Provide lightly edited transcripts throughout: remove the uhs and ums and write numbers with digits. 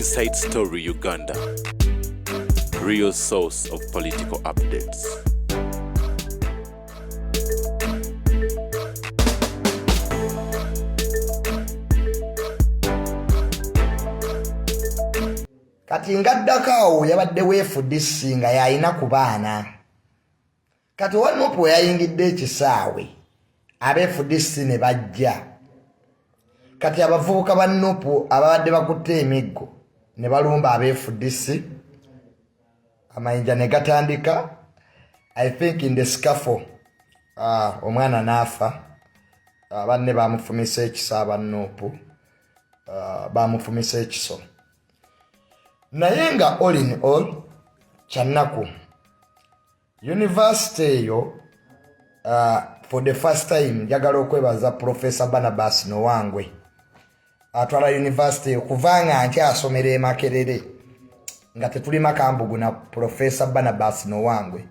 Inside Story Uganda, real source of political updates. Kati ngaddako awo yabadde weefudisi nga yalina ku baana. Kati owa NUP we yayingidde ekisaawe, ab'FDC ne bajja. Kati abavubuka ba NUP ababadde bakutte emiggo ne balumba ab'FDC, amayinja ne gatandika. I think in the scuffle, omwana n'afa. Banne bamufumisa ekiso, aba NUP bamufumisa ekiso. Naye nga all in all, kyannaku. University eyo, for the first time njagala okwebaza Professor Barnabas Nawangwe atwala university eyo, kubanga nkyasomera e Makerere nga tetulima kambugu na Professor Barnabas Nawangwe,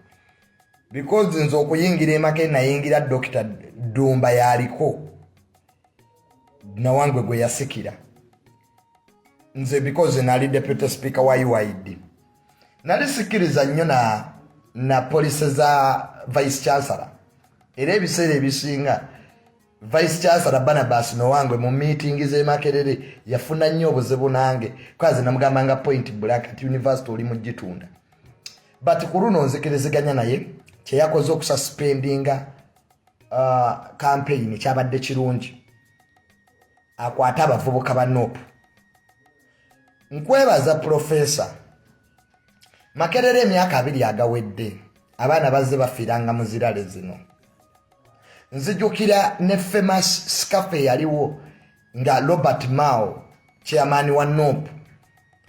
because nze okuyingira e Makerere nayingira Dr Dumba yaliko, Nawangwe gwe yasikira nze, because nali deputy speaker wa UYD. Nali sikkiriza nnyo na policy za vice chancellor, era ebiseera ebisinga vice chancellor Barnabas Nawangwe mu meeting z'e Makerere yafuna nnyo obuzibu nange, kwaze namugambanga point blank nti university oli mugitunda. But ku luno nzikiriziganya naye. Kyeyakoze okususpendinga campaign kyabadde kirungi, akwate abavubuka ba NUP. Nkwebaza, Professor. Makerere emyaka 20 agawedde abaana bazze bafiiranga mu zi rally zino. Nzijukira ne famous scuffle eyaliwo nga Robert Mao, chairman wa NUP.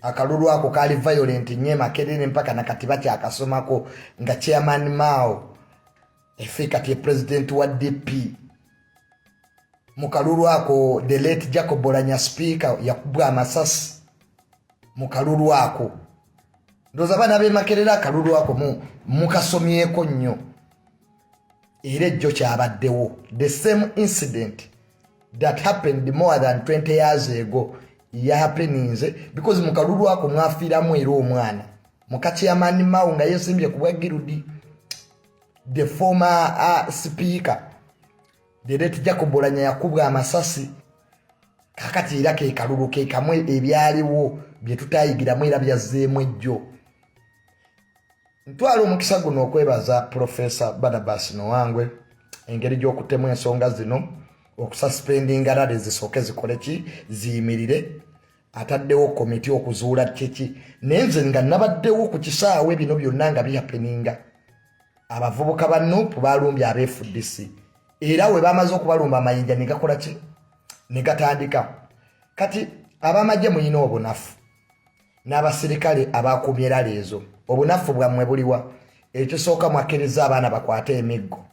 Akalulu ako kaali violent nnyo Makerere, mpaka nakati bakyakasomako, nga chairman Mao efe kati ye president wa DP. Mu kalulu ako the late Jacob Oulanyah, speaker, yakubwa amasasi mu kalulu ako. Ndowooza abaana b'e Makerere akalulu ako mukasomyeko nnyo. Era ejjo kyabaddewo, the same incident that happened more than 20 years ago yahappeninze, because mu kalulu ako mwafiiramu era omwana muka chairman Mao nga yesimbye ku bwa guild, the former speaker, the late Jacob Oulanyah, yakubwa amasasi. Kakati era ke kalulu ke kamwe ebyaliwo bye tutayigiramu era byazzeemu ejjo. Ntwala omukisa guno okwebaza Professor Barnabas Nawangwe engeri gy'okutemu ensonga zino, okususpendinga rally zisooke zikole ki, ziyimirire. Ataddewo komiti okuzuula kiki. Naye nze nga nabaddewo ku kisaawe bino byonna nga bihappeninga, abavubuka ba NUP balumbye ab'FDC, era we bamaze okubalumba amayinja ne gakola ki, ne gatandika. Kati abamagye muyina obunafu n'abasirikale abakumye rally ezo. Obunafu bwammwe buliwa? Ekisooka, mwakkiriza abaana bakwate emiggo.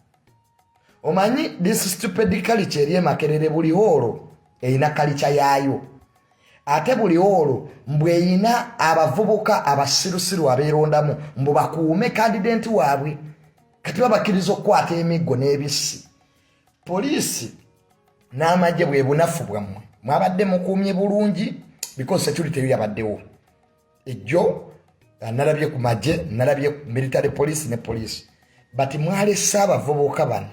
Omanyi this stupid culture eri emakerere, buli hall erina culture yaayo, ate buli hall mbw eyina abavubuka abasirusiru abeerondamu mbu bakuume candidate waabwe. Kati babakkiriza okukwata emiggo n'ebisi. Poliisi n'amagye, bwe bunafu bwammwe. Mwabadde mukuumye bulungi, because security eyo yabaddewo ejjo. Nalabye ku magye, nalabye ku military police ne police, but mwalese abavubuka bano.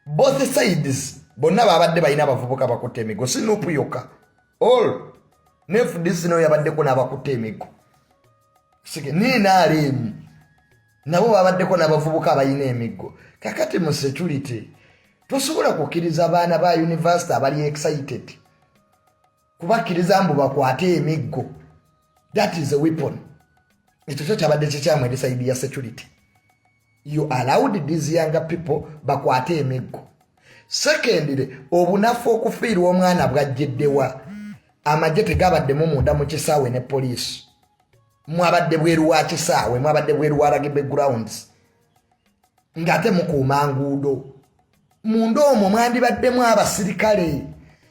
Both sides bonna babadde balina abavubuka bakutte emiggo, si NUP yokka, all ne FDC nayo yabaddeko n'abakutte emiggo. NRM nabo babaddeko n'abavubuka abalina emiggo. Kakati mu security tosobola kukkiriza abaana ba university abali excited kubakkiriza mbu bakwate emiggo. That is a weapon. Ekyo kyo kyabadde kikyamu eri side ya security. You allowed these younger people bakwate emiggo. Secondly, obunafu, okufiirwa omwana bwajjiddewa? Amagye tegabaddemu munda mu kisaawe ne poliisi. Mwabadde bweru wa kisaawe, mwabadde bweru wa rugby grounds, ng'ate mukuuma nguudo. Munda omwo mwandibaddemu abasirikale,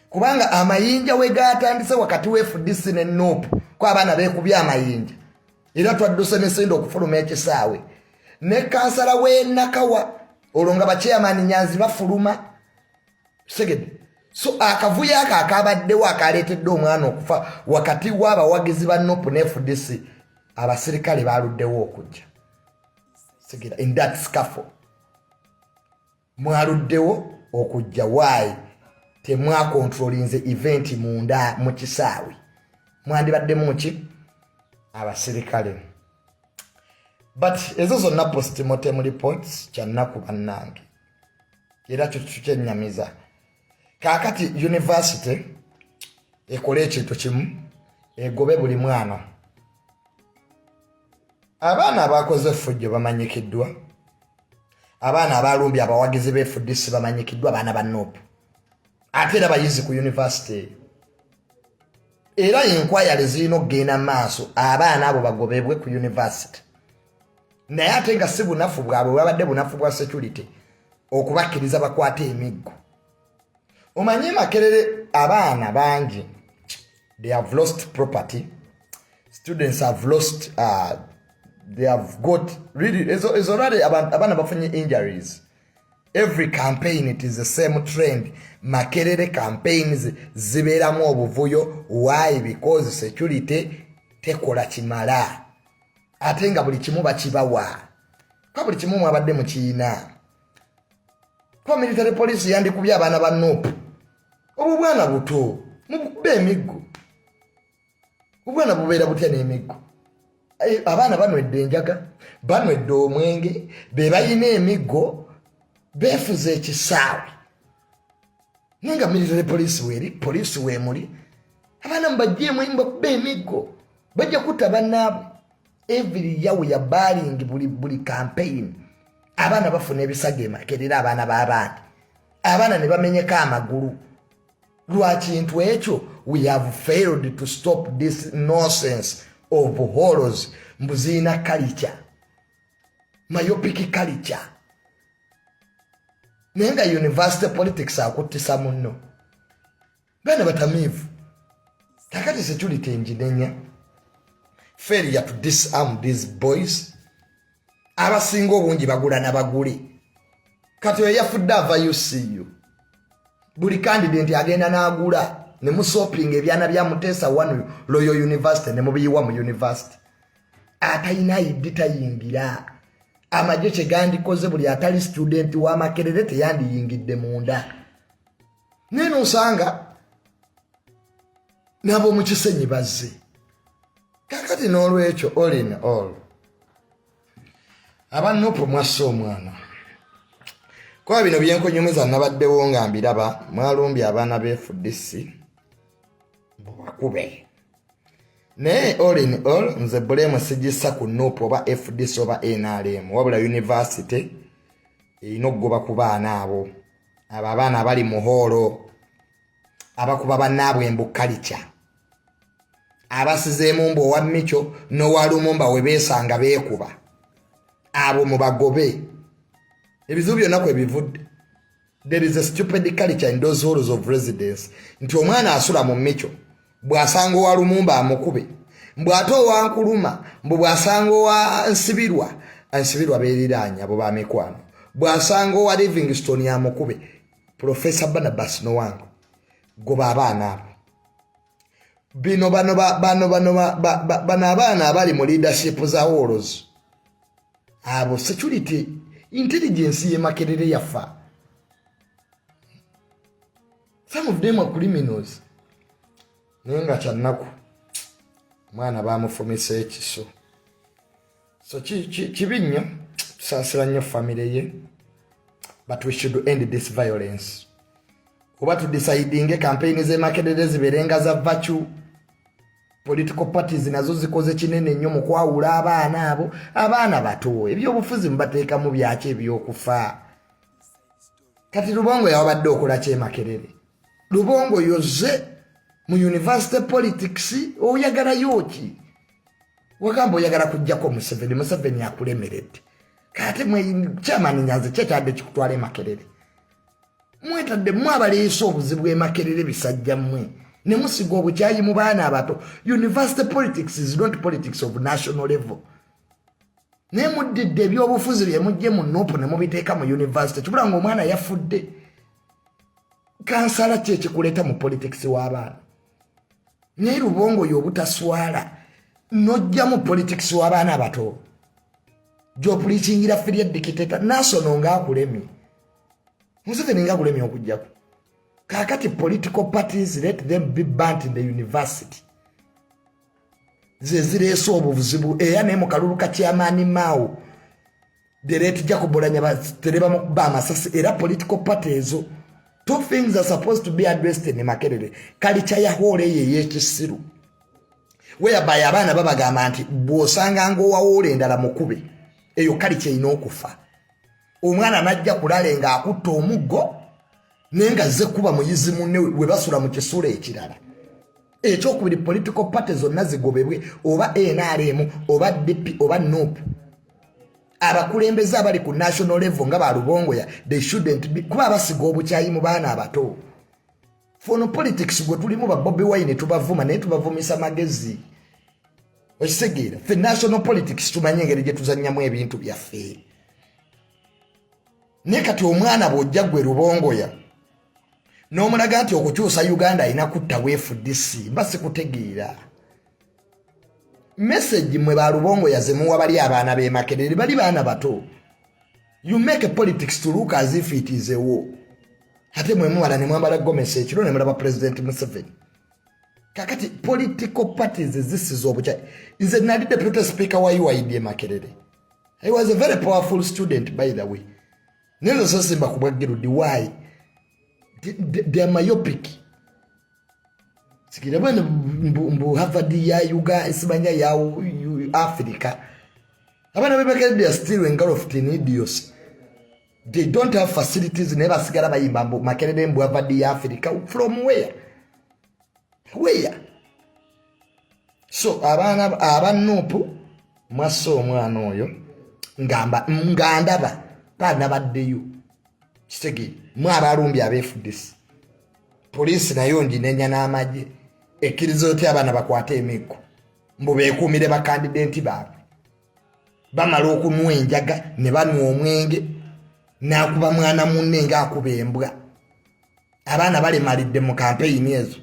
kubanga amayinja we gatandise wakati wa FDC ne NUP, ko abaana beekubye amayinja, era twadduse misinde okufuluma ekisaawe ne kansala w'enakawa, olwo nga bachairman Nyanzi bafuluma. Segede. So akavuyo ako akabaddewo akaleetedde omwana okufa wakati w'abawagizi ba NUP ne FDC, abasirikale baluddewo okujja. Sigira in that scuffle mwaluddewo okujja. Why temwakontrolinze event munda mu kisaawe? Mwandibaddemu ki abasirikale? But ezo zonna postmortem reports. Kyannaku bannange, era kyenyamiza. Kaakati university ekole ekintu kimu, egobe buli mwana. Abaana abakoze effujjo bamanyikiddwa, abaana abalumbye abawagizi ba FDC bamanyikiddwa, abaana ba NUP, ate era bayizi ku university eyo. Era enquiry zirina okugenda maaso, abaana abo bagobebwe ku university. Naye ate nga si bunafu bwabwe, bwabadde bunafu bwa security okubakkiriza bakwate emiggo. Omanye Makerere abaana bangi, they have lost property, students have lost, they have got really ezo rally, abaana bafunye injuries. Every campaign it is the same trend. Makerere campaigns zibeeramu obuvuyo. Why? Because security tekola kimala, ate nga buli kimu bakibawa, kwa buli kimu mwabadde mukiina. Kuba military police yandikubye abaana ba NUP. Obwo bwana buto, mubukube emiggo. Obwana bubeera butya n'emiggo? Abaana banywedde enjaga, banywedde omwenge, be bayina emiggo, beefuza ekisaawe. Naye nga military police weeri, poliisi weemuli, abaana mubajjeemu, mbakuba emiggo, bajja kutta bannaabwe. Every year we are battling, buli campaign abaana bafuna ebisago emakerera, abaana b'abandi, abaana ne bamenyeka amagulu. Lwakintu ekyo we have failed to stop this nonsense of halls mbu zirina culture, myopic culture. Naye nga university politics akuttisa munno, baana batamiivu. Kakati security enginenya failure to disarm these boys. Abasinga obungi bagula nabagule. Kati oyo yafudde ava UCU. Buli candidate agenda n'agula ne musopinga ebyana bya Muteesa One Royal University ne mubiyiwa mu university. Atalina ID tayingira. Amagye kyegandikoze, buli atali student wa Makerere teyandiyingidde munda. Naye nosanga n'ab'omukisenyi bazze. Kakati n'olwekyo, all in all, aba NUP mwasse omwana. Kuba bino byenkunyumiza nabaddewo nga mbiraba. Mwalumbye abaana ba FDC bubakube. Naye all in all, nze blame sigissa ku NUP oba FDC oba NRM, wabula university erina okugoba ku baana abo. Abo abaana abali mu hall abakuba bannaabwe mbu culture, abasizeemu mbu owa Micho n'owa Lumumba we beesanga beekuba, abo mubagobe. Ebizibu byonna kwe bivudde. There is a stupid culture in those halls of residence nti omwana asula mu Micho bw'asanga owa Lumumba amukube, mbw'ate owa Nkuluma, mbu bw'asanga owa Nsibirwa, Nsibirwa beeriraanya abo bamikwano, bw'asanga owa Livingstone amukube. Professor Barnabas Nowango, goba abaana abo. Bino bano bano bano bano abaana abali mu leadership za halls abo, security intelligence ye Makerere yafa. Some of them are criminals. Naye nga kyannaku, omwana bamufumisa ekiso. So kibi nnyo, tusaasira nnyo famire ye, but we should end this violence. Oba tudecidinge campaign z'emakerere zibeerenga za virtue. Political parties nazo zikoze kinene nnyo mu kwawula abaana abo. Abaana bato ebyobufuzi mubateekamu byaki ebyokufa? Kati Lubongo yawabadde okola kyemakerere. Lubongo yoze mu university politics, oyagalayo ki? Wagamba oyagala kujjako Museveni, Museveni akulemeredde. Kate chairman Nyanzi, kyekyadde kikutwala emakerere? Mwetadde mwe abaleese obuzibu emakerere, bisajja mmwe, ne musiga obukyayi mu baana abato. University politics is not politics of national level. Naye muddidde ebyobufuzi bye mujje mu NUP ne mubiteeka mu university. Kibula nga omwana yafudde. Kansala ki ekikuleeta mu politics w'abaana? Naye Lubongoya, obutaswala nojja mu politics w'abaana abato gy'opreachingira failure dictator nasono ng'akulemye Museveni, ng'akulemye okugjako. Kakati political parties, let them be burnt in the university. Ze zireese obuzibu. Era naye mu kalulu ka kyamaani maawo, the late Jacob Oulanyah, terebamukuba amasasi. Era political party ezo, two things are supposed to be addressed in Makerere: culture ya hall eyo ey'ekisiru, whereby abaana babagamba nti bw'osanga ng'owa hall endala mukube. Eyo culture erina okufa. Omwana najja kulale ng'akutta omuggo, naye nga zze kuba muyizi munne we basula mu kisulo ekirala. Ekyokubiri, political party zonna zigobebwe, oba NRM oba DP oba NUP. Abakulembeze abali ku national level nga Balubongoya, they shouldn't be, kuba abasiga obukyayi mu baana abato. Fono politics gwe tulimu, ba Bobi Wine tubavuma, naye tubavumisa magezi. Okitegeera? Fe national politics tumanye engeri gye tuzannyamu ebintu byaffe. Naye kati omwana bw'ojja gwe Lubongoya n'omulaga nti okukyusa Uganda alina kutta FDC, mba sikutegeera message mwe Balubongoya zemuwa bali abaana b'e Makerere. Bali baana bato. You make a politics to look as if it is a war. Ate mwe mumala ne mwambala gomesi ekiro ne mulaba President Museveni. Kakati political parties zisiza obukyayi. Nze nali deputy speaker wa UYD e Makerere. I was a very powerful student, by the way. Naye nze sosimba ku bwa guild. Why? They are myopic. Sikira bwene mbu Harvard ya Uganda, simanya ya Africa. Abaana b'e Makerere are still engulfed in idiocy. They don't have facilities, naye basigala bayimba mbu Makerere, mbu Harvard ya Africa. From where? Where? So abaana aba NUP, mwasse omwana oyo ngamba nga ndaba tanabaddeyo. Kitegeere, mwe abalumbi aba FDC, poliisi nayo nginenya n'amagye. Ekkiriza otya abaana bakwate emiggo mbu beekuumire bakandidenti baabwe? Bamala okunwa enjaga ne banwa omwenge, n'akuba mwana munne ng'akuba embwa. Abaana balemalidde mu kampeyini ezo,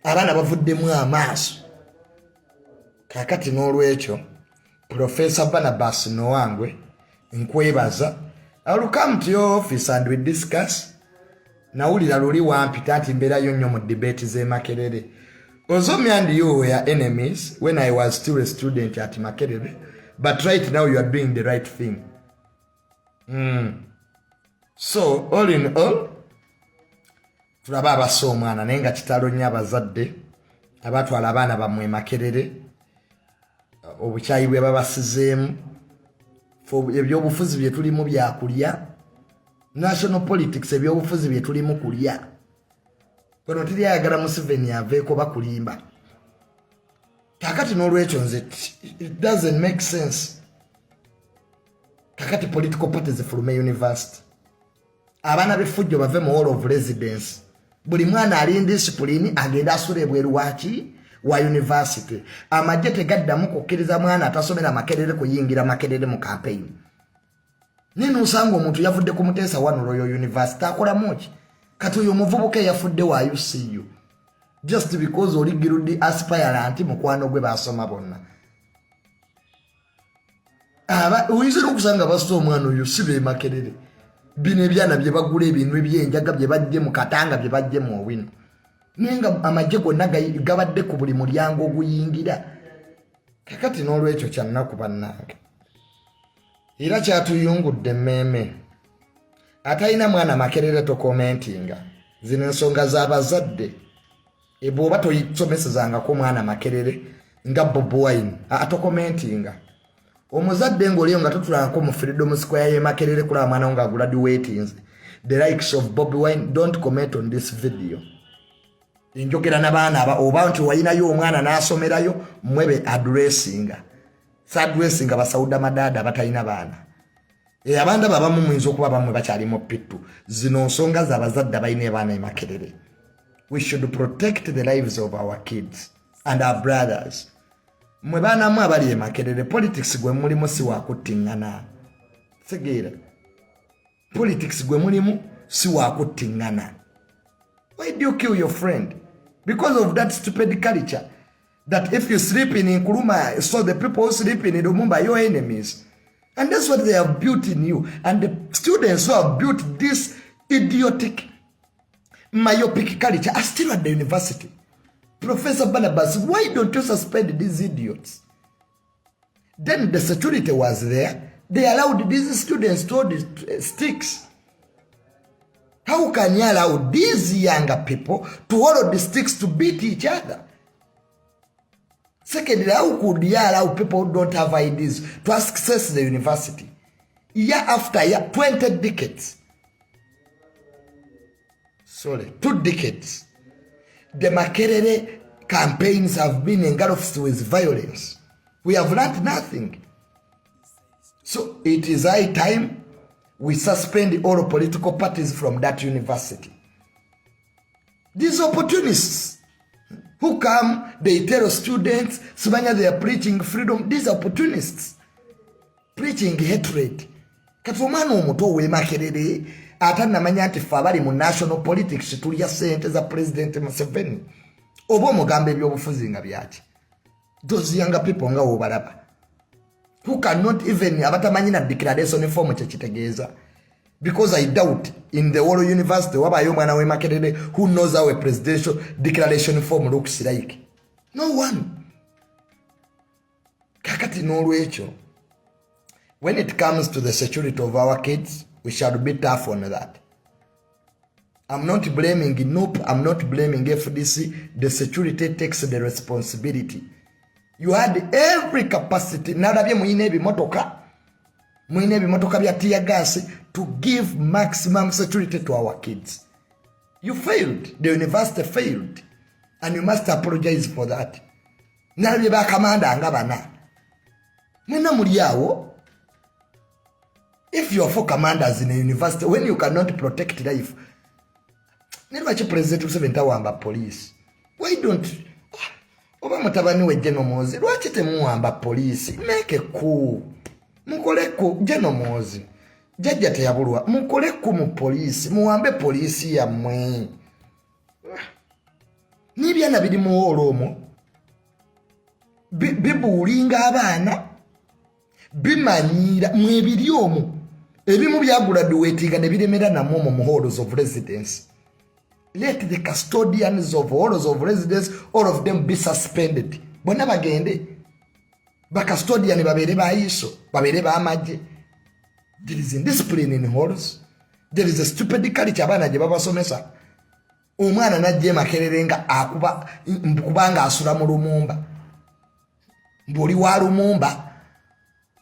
abaana bavuddemu amaaso. Kakati n'olwekyo, Professor Barnabas Nowangwe, nkwebaza. I will come to your office and we discuss. Nawulira luli wampita nti mbeerayo nnyo mu debate z'e Makerere. Although me and you were enemies when I was still a student at Makerere, but right now you are doing the right thing. So all in all, tulabe abassa omwana. Naye nga kitalo nnyo abazadde abatwala abaana bammwe Makerere, obukyayi bwe babasizeemu. Ebyobufuzi bye tulimu byakulya. National politics, ebyobufuzi bye tulimu kulya. Kono teri ayagala Museveni aveeko, bakulimba. Kakati n'olwekyo nze it doesn't make sense. Kakati political party zifulume university, abaana b'effujjo bave mu hall of residence. Buli mwana ali indiscipline agenda asula ebweru waki wa university. Amagye tegaddamu kukkiriza mwana atasomera Makerere kuyingira Makerere mu campaign. Naye nosanga omuntu yavudde ku Muteesa One Royal University, akolamu ki? Kati oyo omuvubuka eyafudde wa UCU, just because oli guild aspirant, mukwano gwe basoma bonna. Oyinza n'okusanga bassa omwana oyo si bemakerere. Bino ebyana bye bagula ebintu ebyenjaga, bye bajje mu katanga, bye bajje mu owino, naye nga amagye gonna gabadde ku buli mulyango oguyingira. Kakati n'olwekyo kyannaku bannange, era kyatuyungudde emmeeme. Atalina mwana Makerere tocommentinga. Zino ensonga z'abazadde. Bw'oba toyisomesezangako mwana Makerere nga Bobi Wine, atocommentinga. Omuzadde ng'oliyo nga totulangako mu Freedom Square ye Makerere kulaba mwana wo nga graduatinze, the likes of Bobi Wine, don't comment on this video. Njogera n'abaana aba oba nti walinayo omwana n'asomerayo, mwebe addressinga, saddressinga basawuda madaada abatalina baana. Abaana babamu muyinza okuba bamwe bakyali mu pittu. Zino nsonga z'abazadde abalina abaana e Makerere. We should protect the lives of our kids and our brothers. Mwe baanamu abali e Makerere, politics gwe mulimu si wakuttiŋŋana. Segeera, politics gwe mulimu Si wakuttiŋŋana. Why do you kill your friend? Because of that stupid culture that if you sleep in Nkrumah, so the people who sleep in Lumumba are your enemies. And that's what they have built in you. And the students who have built this idiotic, myopic culture are still at the university. Professor Barnabas, why don't you suspend these idiots? Then the security was there. They allowed these students to hold sticks. How can you allow these younger people to hold the sticks to beat each other? Secondly, how could you allow people who don't have IDs to access the university? Year after year, 20 decades. Sorry, 2 decades. The Makerere campaigns have been engulfed with violence. We have learned nothing. So it is high time we suspend all political parties from that university. These opportunists who come, they tell students, simanya they are preaching freedom. These opportunists preaching hatred. Kati omwana omuto ow'e Makerere atannamanya nti ffe abali mu national politics tulya ssente za President Museveni, oba omugamba ebyobufuzi nga byaki? Those younger people nga wobalaba, who cannot even, abatamanyi na declaration form kyekitegeeza, because I doubt in the whole university wabayo omwana w'e Makerere who knows how a presidential declaration form looks like. No one. Kakati n'olwekyo, when it comes to the security of our kids, we shall be tough on that. I'm not blaming NUP, I'm not blaming FDC. The security takes the responsibility. You had every capacity. Nalabye muyina ebimotoka, muyina ebimotoka bya tear gas to give maximum security to our kids. You failed. The university failed and you must apologize for that. Nalabye bakamanda nga bana mwena muli awo. If you are four commanders in a university, when you cannot protect life, ne lwaki President Museveni tawamba police? Why don't, oba mutabani we General Muhoozi, lwaki temuwamba poliisi? Make coup, mukole coup. General Muhoozi, jjajja teyabulwa, mukole coup mu poliisi, muwambe poliisi yammwe. N'ebyana biri mu hall omwo bibuulinga abaana, bimanyiira mwebiri omwo. Ebimu byagraduatinga ne biremera namwe omwo mu halls of residence. Let the custodians of halls of residence, all of them, be suspended. Bonna bagende, bacustodian babeere bayiso, babeere bamagye. There is indiscipline in halls. There is a stupid culture abaana gye babasomesa. Omwana najja emakerere nga akuba kubanga asula mu Lumumba, mbwoli wa Lumumba.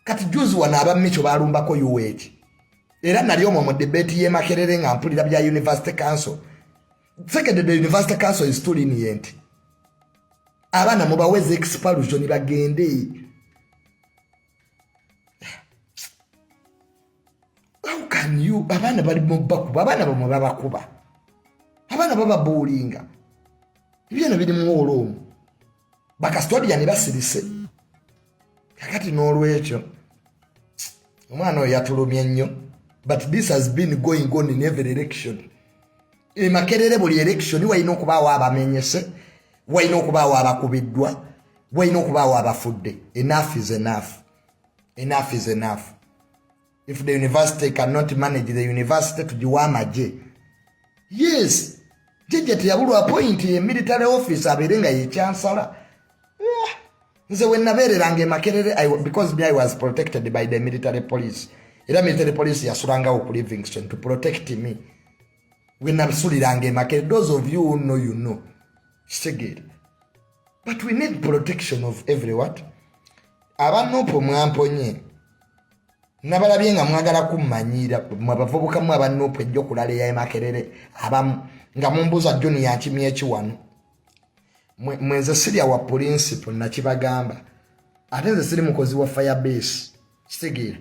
Kati juzi wano abamikyo balumbako UH, era nali omwo mu debate y'e Makerere nga mpulira bya university council. Second, the university council is too lenient. Abaana mubaweze expulsion, bagende. How can you, abaana bali mubakuba, abaana bamwe babakuba, abaana bababuulinga, ebyana biri mu hall omwo, bacustodian basirise. Kakati n'olwekyo omwana oyo yatulumye nnyo, but this has been going on in every election. Emakerere buli election walina okubaawo abamenyese, walina okubaawo abakubiddwa, walina okubaawo abafudde. Enough is enough. Enough is enough. If the university cannot manage the university, tugiwa amagye. Yes, jjajja teyabulwa appoint ye military office abeere nga ye chancellor. Nze we nabeereranga emakerere, because me, I was protected by the military police, era military police yasulangawo ku Livingston to protect me we nasuliranga emakerere. Those of you who know, you know. Kitegeere, but we need protection of every what. Aba NUP mwamponye, nabalabye nga mwagala kummanyiira mwe abavubuka mu aba NUP ejja okulala eya Makerere, abamu nga mumbuuza Joni yankimya ekiwano. Mwenze sirya wa principle, nakibagamba, ate nze siri mukozi wa firebase. Kitegeera?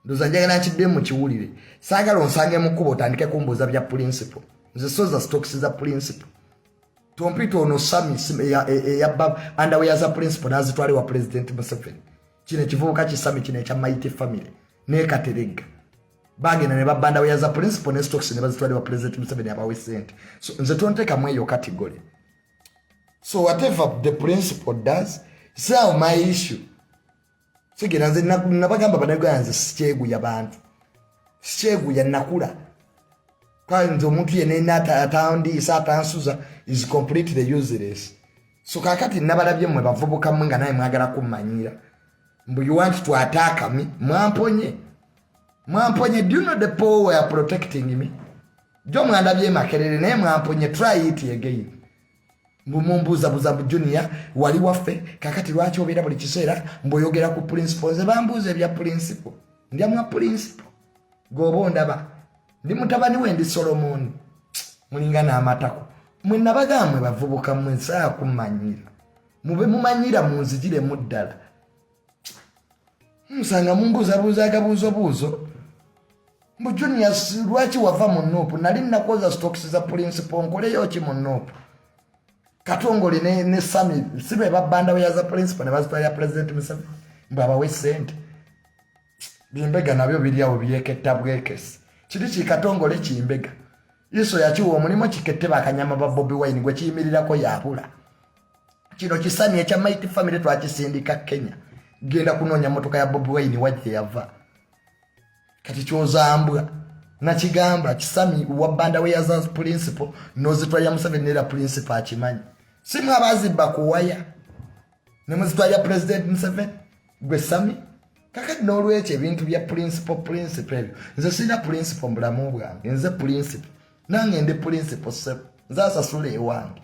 Ndoza njagala nkiddemu mukiwulire. Saagala onsange mu kkubo otandike kumbuuza bya principle. Nze soza stocks za principle. Tompita ono Sami eyabba underwear za principle n'azitwala wa President Museveni. Kino ekivubuka kisami kino ekya Mighty Family nekateregga. Bagenda ne babba underwear za principal ne stocks ne bazitwala wa President Museveni abawe sente. So nze tonteekamu eyo category. So whatever the principal does, so my issue sigera. Nze nabagamba bannayuganda, nze sikyeguya bantu, sikyeguya. Nakula kale nze omuntu yenna atandiisa, atansuza is completely useless. So kakati nabalabye mmwe bavubuka mmwe nga naye mwagala kummanyira mbu you want to attack me. Mwamponye, mwamponye. Do you know the poor were protecting me? Jo mwandabye Makerere, naye mwamponye. Try it again. Mbu mumbuuzabuuza bu Junior wali waffe, kakati lwaki obeera buli kiseera mbw'oyogera ku principal? Nze bambuuza ebya principal, ndyamwa principal. Gweoba ondaba ndi mutabani we, ndi Solomoni. Mulinga n'amatako mwe. Nabagamba mwe bavubuka mmwe, nsaa kummanyira, mube mumanyira, munzigiremu ddala. Musanga mumbuuzabuuza agabuuzobuuzo mbu Junior lwaki wava mu NUP? Nali nakoza stocks za principal, nkoleyo ki mu NUP? Katongole ne Sami si be babba underwear za principal ne bazitwalira President Museveni mbu abawe sente? Bimbega nabyo biri awo byeketta bwekesi. Kiri kikatongole kimbega iso yakiwa omulimu kikette bakanyama ba Bobi Wine, gwe kiyimirirako yabula. Kino kisami ekya Mighty Family twakisindika Kenya, genda kunoonya motoka ya Bobi Wine wajje yava. Kati kyozambwa nakigamba kisami wabba underwear za principal nozitwalira Museveni, nera principal akimanyi. Simu abazibba kuwaya nemuzitwalira President Museveni, gwe Sami. Kakati n'olwekyo ebintu bya principal, principal ebyo, nze sirina principal mu bulamu bwange. Nze principal, nange ndi principal sebo, nze asasula ewange.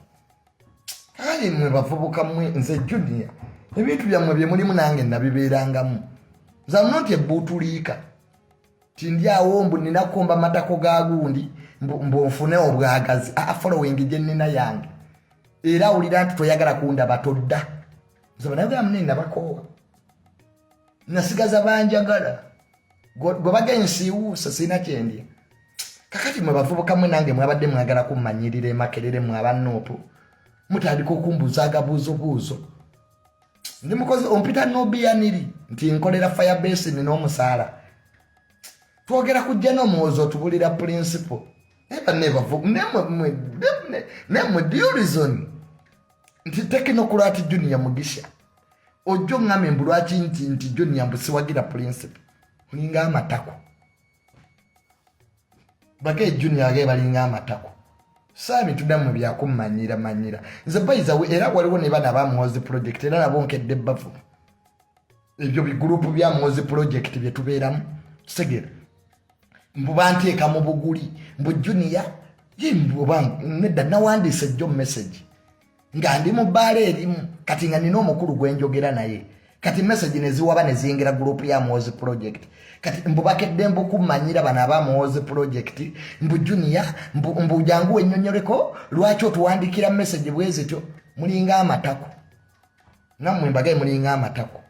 Kakati mwe bavubuka mmwe, nze Junior ebintu byammwe bye mulimu nange nabibeerangamu. Nze am not ebuutuliika tindi awo mbu nina kukomba matako ga gundi mbu nfune obwagazi. Aa, following gye nnina yange, era awulira nti toyagala kundaba todda. Nze banayogera munene nabakoowa, nasigaza banjagala. Gwe bagensiiwuusa sirina kyendya. Kakati mwe bavubuka mwe, nange mwabadde mwagala kummanyirira emakerere. Mwe aba NUP mutandika okumbuuza agabuuzobuuzo. Ndi mukozi, ompita nobiyaniri nti nkolera Firebase, nina omusaala. Twogera kujja n'omuwozi otubulira principal. Nemwe reason nti technocrat Junior Mugisha ojja oŋŋambe mbu lwaki nti Junior mbu siwagira principal. Olinga amatako bage Junior age balinga amatako. Saami tuddamu byakummanyira manyira. Nze bayiza era waliwo ne bana abamuwozi project, era nabo nkedde bavu ebyo bigurupu bya Muwozi Project bye tubeeramu. Kitegeera mbu banteeka mu buguli mbu Junior ye mbu nedda. Nawandiise jjo message nga ndi mu bbaala erimu, kati nga nina omukulu gwe njogera naye, kati message neziwaba neziyingira gurupu ya Muwozi Project. Kati mbu bakedde mbu kummanyira bano aba Muwozi Project mbu Junior mbu jangu wennyonnyoleko lwaki otuwandikira message bwe zityo. Mulinga amatako nammwe, mbagaye mulinga amatako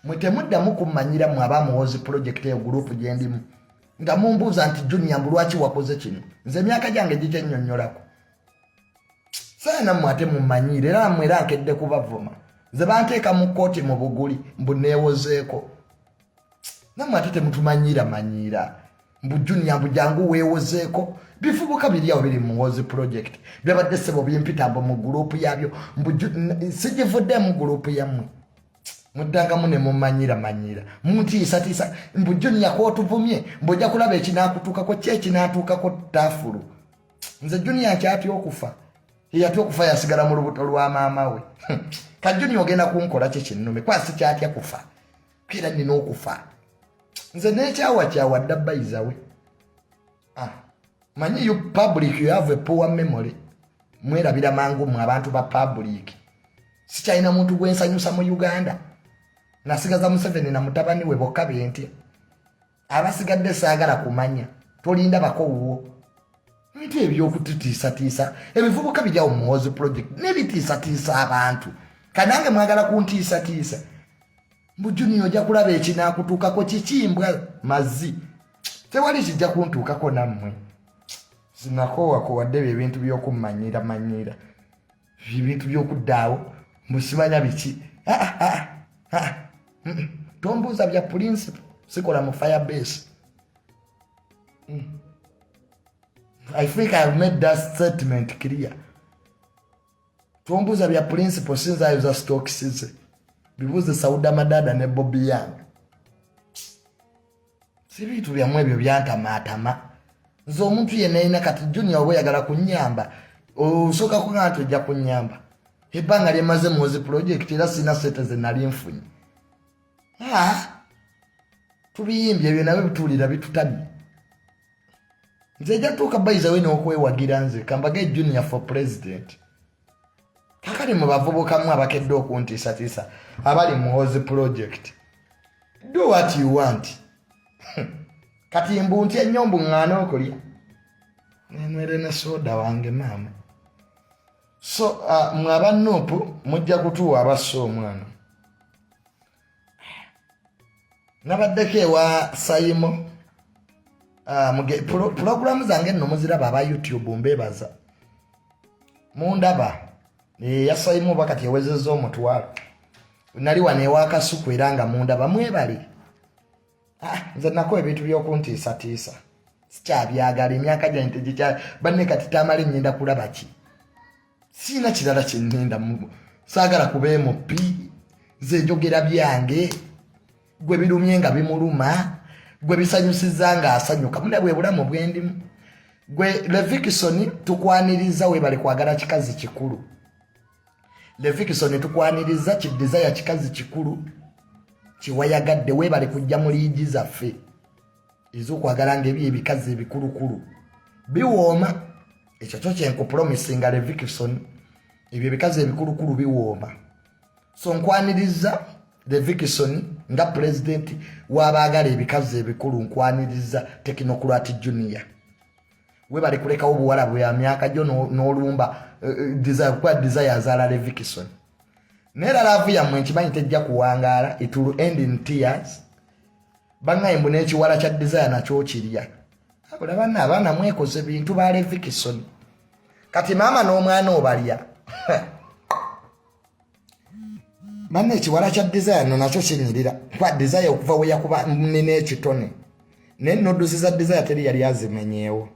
mwe. Temuddamu kummanyira mmwe aba Muwozi Project eyo gurupu gye ndimu nga mumbuuza nti Junior mbu lwaki wakoze kino. Nze emyaka gyange gikyennyonnyolako saa nammwe ate mumanyire. Era nammwe era nkedde kubavuma. Nze banteeka mu kkooti mu buguli mbu neewozeeko. Nammwe ate temutumanyira manyiira mbu Junior mbu jangu weewozeeko. Bifubuka biri awo biri mu Muwozi Project byabadde sebo bimpita mbu mu gurupu yabyo mbu sigivudde mu gurupu yammwe. Muddangamu ne mumanyira manyira, muntiisatiisa mbu Junior kwotuvumye mbu ojja kulaba ekinaakutuukako. Ki ekinaatuukako? Taafulu. Nze Junior nkyatya okufa? Eyatya okufa yasigala mu lubuto lwa maama we. Ka Junior ogenda kunkola ki kinnume kwa sikyatya kufa, era nina okufa. Nze nekyawakyawa dda bayizawe. Ah, manyi you public, you have a poor memory, mwerabira mangu mwe abantu ba public. Sikyalina muntu gwensanyusa mu Uganda, nasigaza Museveni na mutabani we bokka bentya. Abasigadde saagala kumanya, tolinda bakowuwo nti ebyokututiisatiisa ebivubuka bijjawo mu Muwozi Project nebitiisatiisa abantu. Kanange mwagala kuntiisatiisa mbu Junior ojja kulaba ekinaakutuukako. Kikimbwa mazzi, tewali kijja kuntuukako. Nammwe sinakowakowadde ebyo ebintu by'okummanyira manyira, ebintu by'okuddaawo mbu simanya biki. Ah, ah, ah, Tombuuza bya principal, sikola mu Firebase. I think I have made that statement clear. Tombuuza bya principle, sinza ayoza stocks ze, bibuuze Sauda Madada ne Bobi Young. Si bintu byammwe ebyo byantamaatama. Nze omuntu yenna yina kati Junior oba oyagala kunnyamba, osooka kugaa nti ojja kunnyamba. Ebbanga lyemaze muwozi project era sirina sente ze nali nfunye. Tubiyimbye ebyo nabyo bituwulira bitutamye. Nze ejja tuuka bayizawe n'okwewagira nze kambage Junior for president. Kakati mu bavubukamu abakedde okuntiisatiisa abali mu Muhoozi project, do what you want. Kati mbu ntya nnyo mbu ŋŋaana okulya nenwere ne soda wange maama. So mwe aba Nuupu mujja kutuwa abassa omwana. Nabaddeko ewa Sayimo. Pulogulaamu zange nno muziraba aba YouTube, mbeebaza mundaba. Ya Sayimo oba kati ewezezza 1000. Nali wano ewa Kasuku era nga mundaba, mwebale. Nze nako ebintu by'okuntiisatiisa sikyabyagala, emyaka gyange tegikya banne. Kati tamale nnyenda kulaba ki, siina kirala kye nnenda, saagala kuba MP. Nze njogera byange, gwe birumye nga bimuluma, gwe bisanyusiza ng'asanyuka. Muna bwe bulamu bwendimu. Gwe Levikson tukwaniriza, webale kwagala kikazi kikulu. Levikson tukwaniriza, kidesire kikazi kikulu kiwayagadde, webale kujja mu liigi zaffe ez'okwagala ng'ebyo ebikazi ebikulukulu biwooma. Ekyo kyo kyenkupromisinga Levikson, ebyo ebikazi ebikulukulu biwooma. So nkwaniriza Levikson nga pulezidenti w'abaagala ebikazi ebikulu. Nkwaniriza Technocrat Junior, webale kulekawo obuwala bwa myaka gyo n'olumba Desire, kuba Desire azaala Levikson. Naye era love yammwe nkimanyi tejja kuwangaala, it will end in tears. Bangaye mbu n'ekiwala kya Desire nakyo kirya. Abula banna abaana mwekoze bintu ba Levikson. Kati maama n'omwana obalya. Banna ekiwala kya Desire no nakyo kinyirira, kuba Desire okuva we yakuba nina ekitone, naye nudes za Desire teri yali azimenyeewo.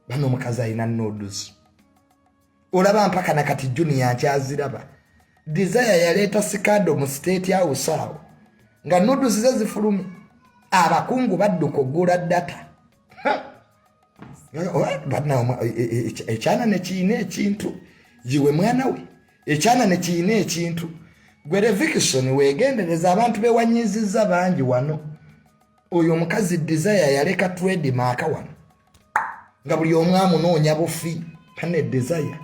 Bano omukazi alina nudes, olaba mpaka nakati Junior nkyaziraba. Desire yaleeta scandal mu State House awo nga nudes ze zifulumye, abakungu badduka ogula data. Ekyana nekiina ekintu yiwe mwana we, ekyana nekiina ekintu. Gwe Levikson weegendereza, abantu bewanyiziza bangi wano. Oyo omukazi Desire yaleka trademark wano nga buli omu amunoonya bufi pane Desire.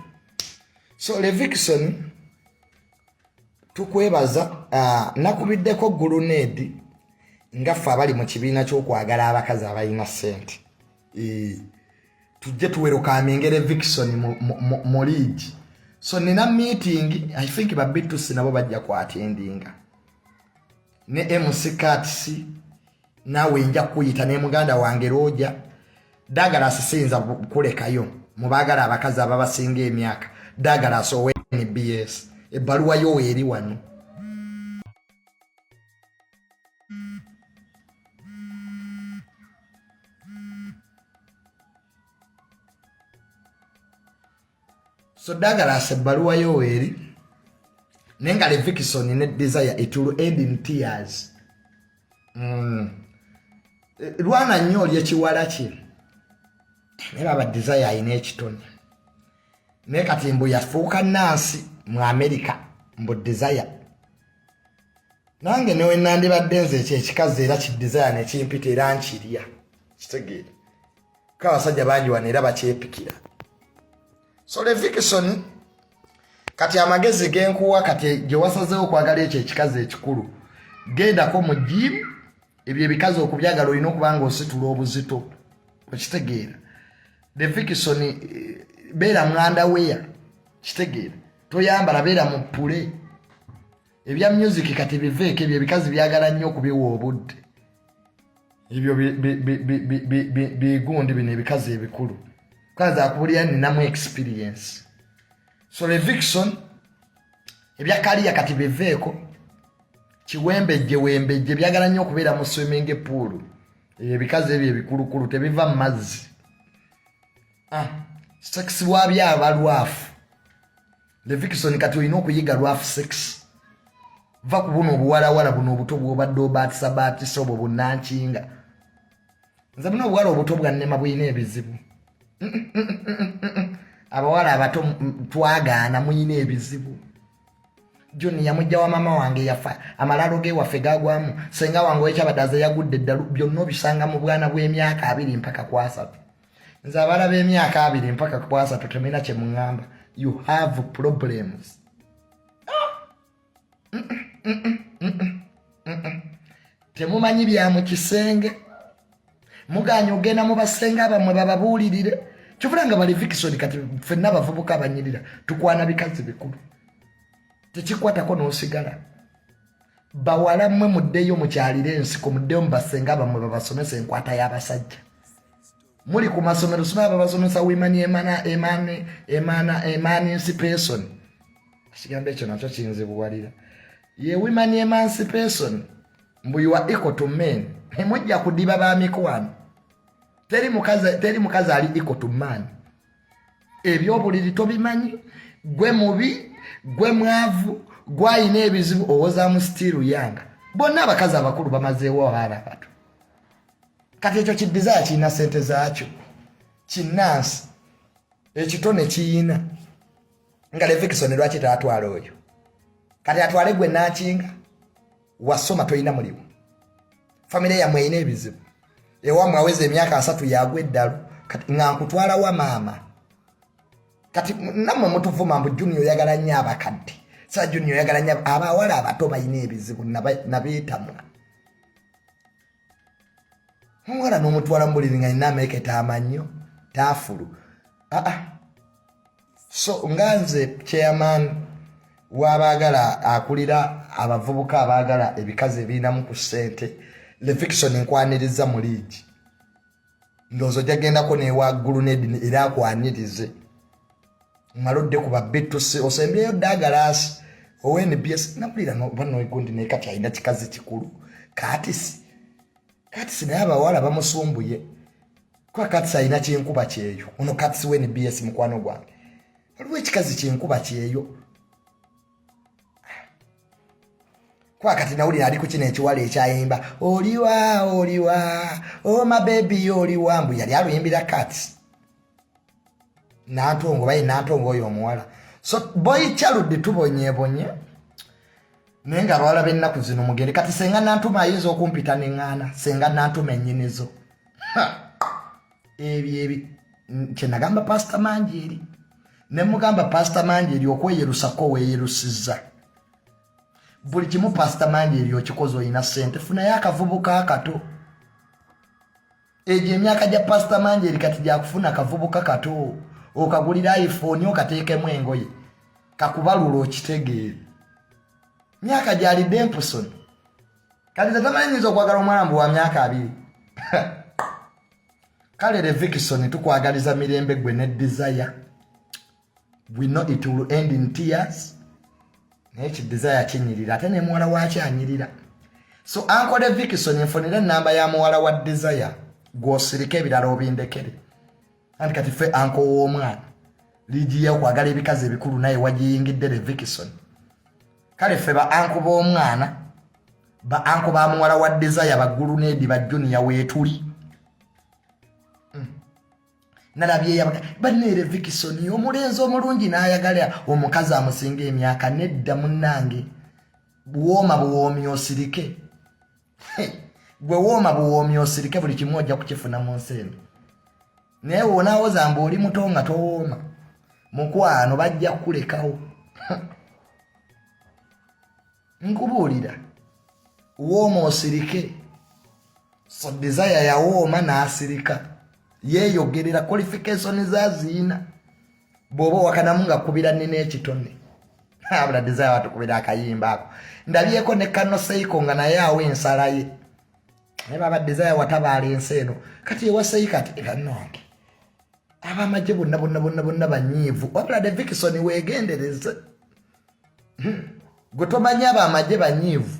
So Levikson tukwebaza. Nakubiddeko grenade nga ffe abali mu kibiina ky'okwagala abakazi abalina ssente, tujje tuwerukaminge Levikson mu liigi. So nina meeting, I think babitusi nabo bajja kwattendinga ne MC Cats. Naawe nja kuyita ne muganda wange Roja Douglas, siyinza kulekayo mubaagala abakazi ababasinga emyaka. Douglas owe NBS, ebbaluwa yo eri wano. So Douglas, ebbaluwa yo eri, naye nga Levikson ne Desire, it will end in tears. Lwana nnyo oli ekiwala kye, naye baba Desire alina ekitone. Naye kati mbu yafuuka nansi mu America, mbu Desire. Nange newe nandibadde nze ekyo ekikazi era kidesire nekimpita era nkirya, kitegeera ko abasajja bangi wano era bakyepikira. So Levikson, kati amagezi genkuwa, kati gye wasazeewo okwagala ekyo ekikazi ekikulu, gendako mu gym. Ebyo ebikazi okubyagala olina okuba nga ositula obuzito, okitegeera? Levikson, beera mu underwear, kitegeera, toyambala, beera mu pule. Ebya music kati biveeko, ebyo ebikazi byagala nnyo okubiwa obudde. Ebyo bigundi bino ebikazi ebikulu kazi akubulira ninamu experience. So Levikson, ebya career kati biveeko, kiwembejje wembejje byagala nnyo okubeera mu swimming pool. Ebikazi ebyo ebikulukulu tebiva mu mazzi. Ah, sex wabyo aba lwafu. Levikson kati olina okuyiga lwafu sex. Va ku buno obuwalawala buno obuto bwobadde obaatisabaatisa obwo bunankinga. Nze buno obuwala obuto bwannema bulina ebizibu. Abawala abato twagaana muyina ebizibu. Junior mujja wa mama wange yafa amalalo ge waffe gagwamu senga wange wekyabadaze yagudde eddalu byonna obisanga mu bwana bw'emyaka 2 mpaka ku 3. Nze abala b'emyaka 2 mpaka ku 3 temulina kye muŋŋamba. You have problems. Temumanyi bya mu kisenge, muganya ogenda mu basenga bammwe bababuulirire. Kivula nga bali Vikson kati ffenna abavubuka abanyirira tukwana bikazi bikulu, tekikwatako n'osigala. Bawala mmwe muddeyo mukyalire ensiko, muddeyo mu basenga bammwe babasomesa enkwata y'abasajja. Muli ku masomero sima babasomesa women emana emane emana emancipation. Ekigambo ekyo nakyo kinzibuwalira. Ye women emancipation mbu you are equal to men. Mujja kudiba ba mikwano. Teri mukazi ali equal to man. Ebyobuliri tobimanyi, gwe mubi, gwe mwavu, gwayina ebizibu, owozaamu sitiiru yanga. Bonna abakazi abakulu bamazeewo abaana abato. Kati ekyo ki desire kirina ssente zaakyo, kinnansi ekitone kiyina. Nga Levikson lwaki taatwala oyo? Kati atwale gwe nankinga, wasoma tolina mulimu, famire yammwe erina ebizibu, ewammwe aweza emyaka 30 yagwa eddalu, kati nga nkutwala wa maama? Kati nammwe mutuvuma mbu Junior oyagala nnyo abakadde, sa Junior oyagala nnyo abawala abato balina ebizibu nabeetamwa. Omuwala n'omutwala mu buliri nga nina ameeketa amannyo taafulu. Aa, so nga nze chairman w'abaagala akulira abavubuka abaagala ebikazi ebirinamu ku ssente, Levikson nkwaniriza mu liigi. Ndowooza ojja gendako newa Gulunedi era akwanirize. Mmale odde ku ba B2C osembyeyo Douglas owa NBS. Nawulira banogundi naye kati alina kikazi kikulu Katisi. Katisi naye abawala bamusumbuye kuba Katisi alina kyenkuba kyeyo. Ono Katisi wa NBS mukwano gwange, waliwo ekikazi kyenkuba kyeyo. Kuba kati nawulira ali ku kino ekiwala ekyayimba oliwa oliwa oma bebi oliwa, mbu yali aluyimbira Katisi Nantongo, baye Nantongo oyo omuwala. So boy child tubonyebonye, naye nga abawala b'ennaku zino mugende. Kati senga Nantuma ayinza okumpita neŋŋaana, senga Nantuma ennyinizo ebyo ebi kyenagamba Pasita Manjeeri, ne mugamba Pasita Manjeeri okweyerusako weeyerusizza buli kimu. Pasita Manjeeri okikoze, olina ssente, funayo akavubuka akato. Egyo emyaka gya Pasita Manjeeri kati gyakufuna kavubuka kato, okagulira iPhone, okateekemu engoye, kakubalula okitegeere. Myaka gyali Dempson kati tatamanyi nyinza okwagala omwana mbu wa myaka 20. Kale Levikson tukwagaliza mirembe gwe ne Desire. We know it will end in tears, naye ki Desire kinyirira ate ne muwala waaki anyirira. So uncle Levikson, nfunira enamba ya muwala wa Desire gw'osirika, ebirala obindekere. Anti kati ffe uncle w'omwana liigi y'okwagala ebikazi ebikulu naye wagiyingidde Levikson. Kale ffe ba uncle b'omwana, ba uncle ba muwala wa Desire, ba Gulunedi, ba Junior weetuli. Nalabye banneere Vikisoni omulenzi omulungi n'ayagala omukazi amusinga emyaka. Nedda munnange, buwooma buwoomi osirike. Gwe wooma buwoomi osirike, buli kimu ojja kukifuna mu nsi eno. Naye wonaawoza mbu oli muto nga towooma, mukwano bajja kukulekawo. Nkubuulira, wooma osirike. So Desire yawooma n'asirika, yeeyogerera qualification zaziina. Bw'oba owakanamu nga kubira nina ekitone abula. Desire watukubira akayimba ako, ndabyeko ne Kanoseiko nga naye awa ensala ye. Naye baba Desire watabaala ensi eno kati ewaseiko ati bannange abamagye bonna bonna bonna bonna banyiivu. Wabula de Vikison weegendereze, gwe tomanyi abamagye banyiivu.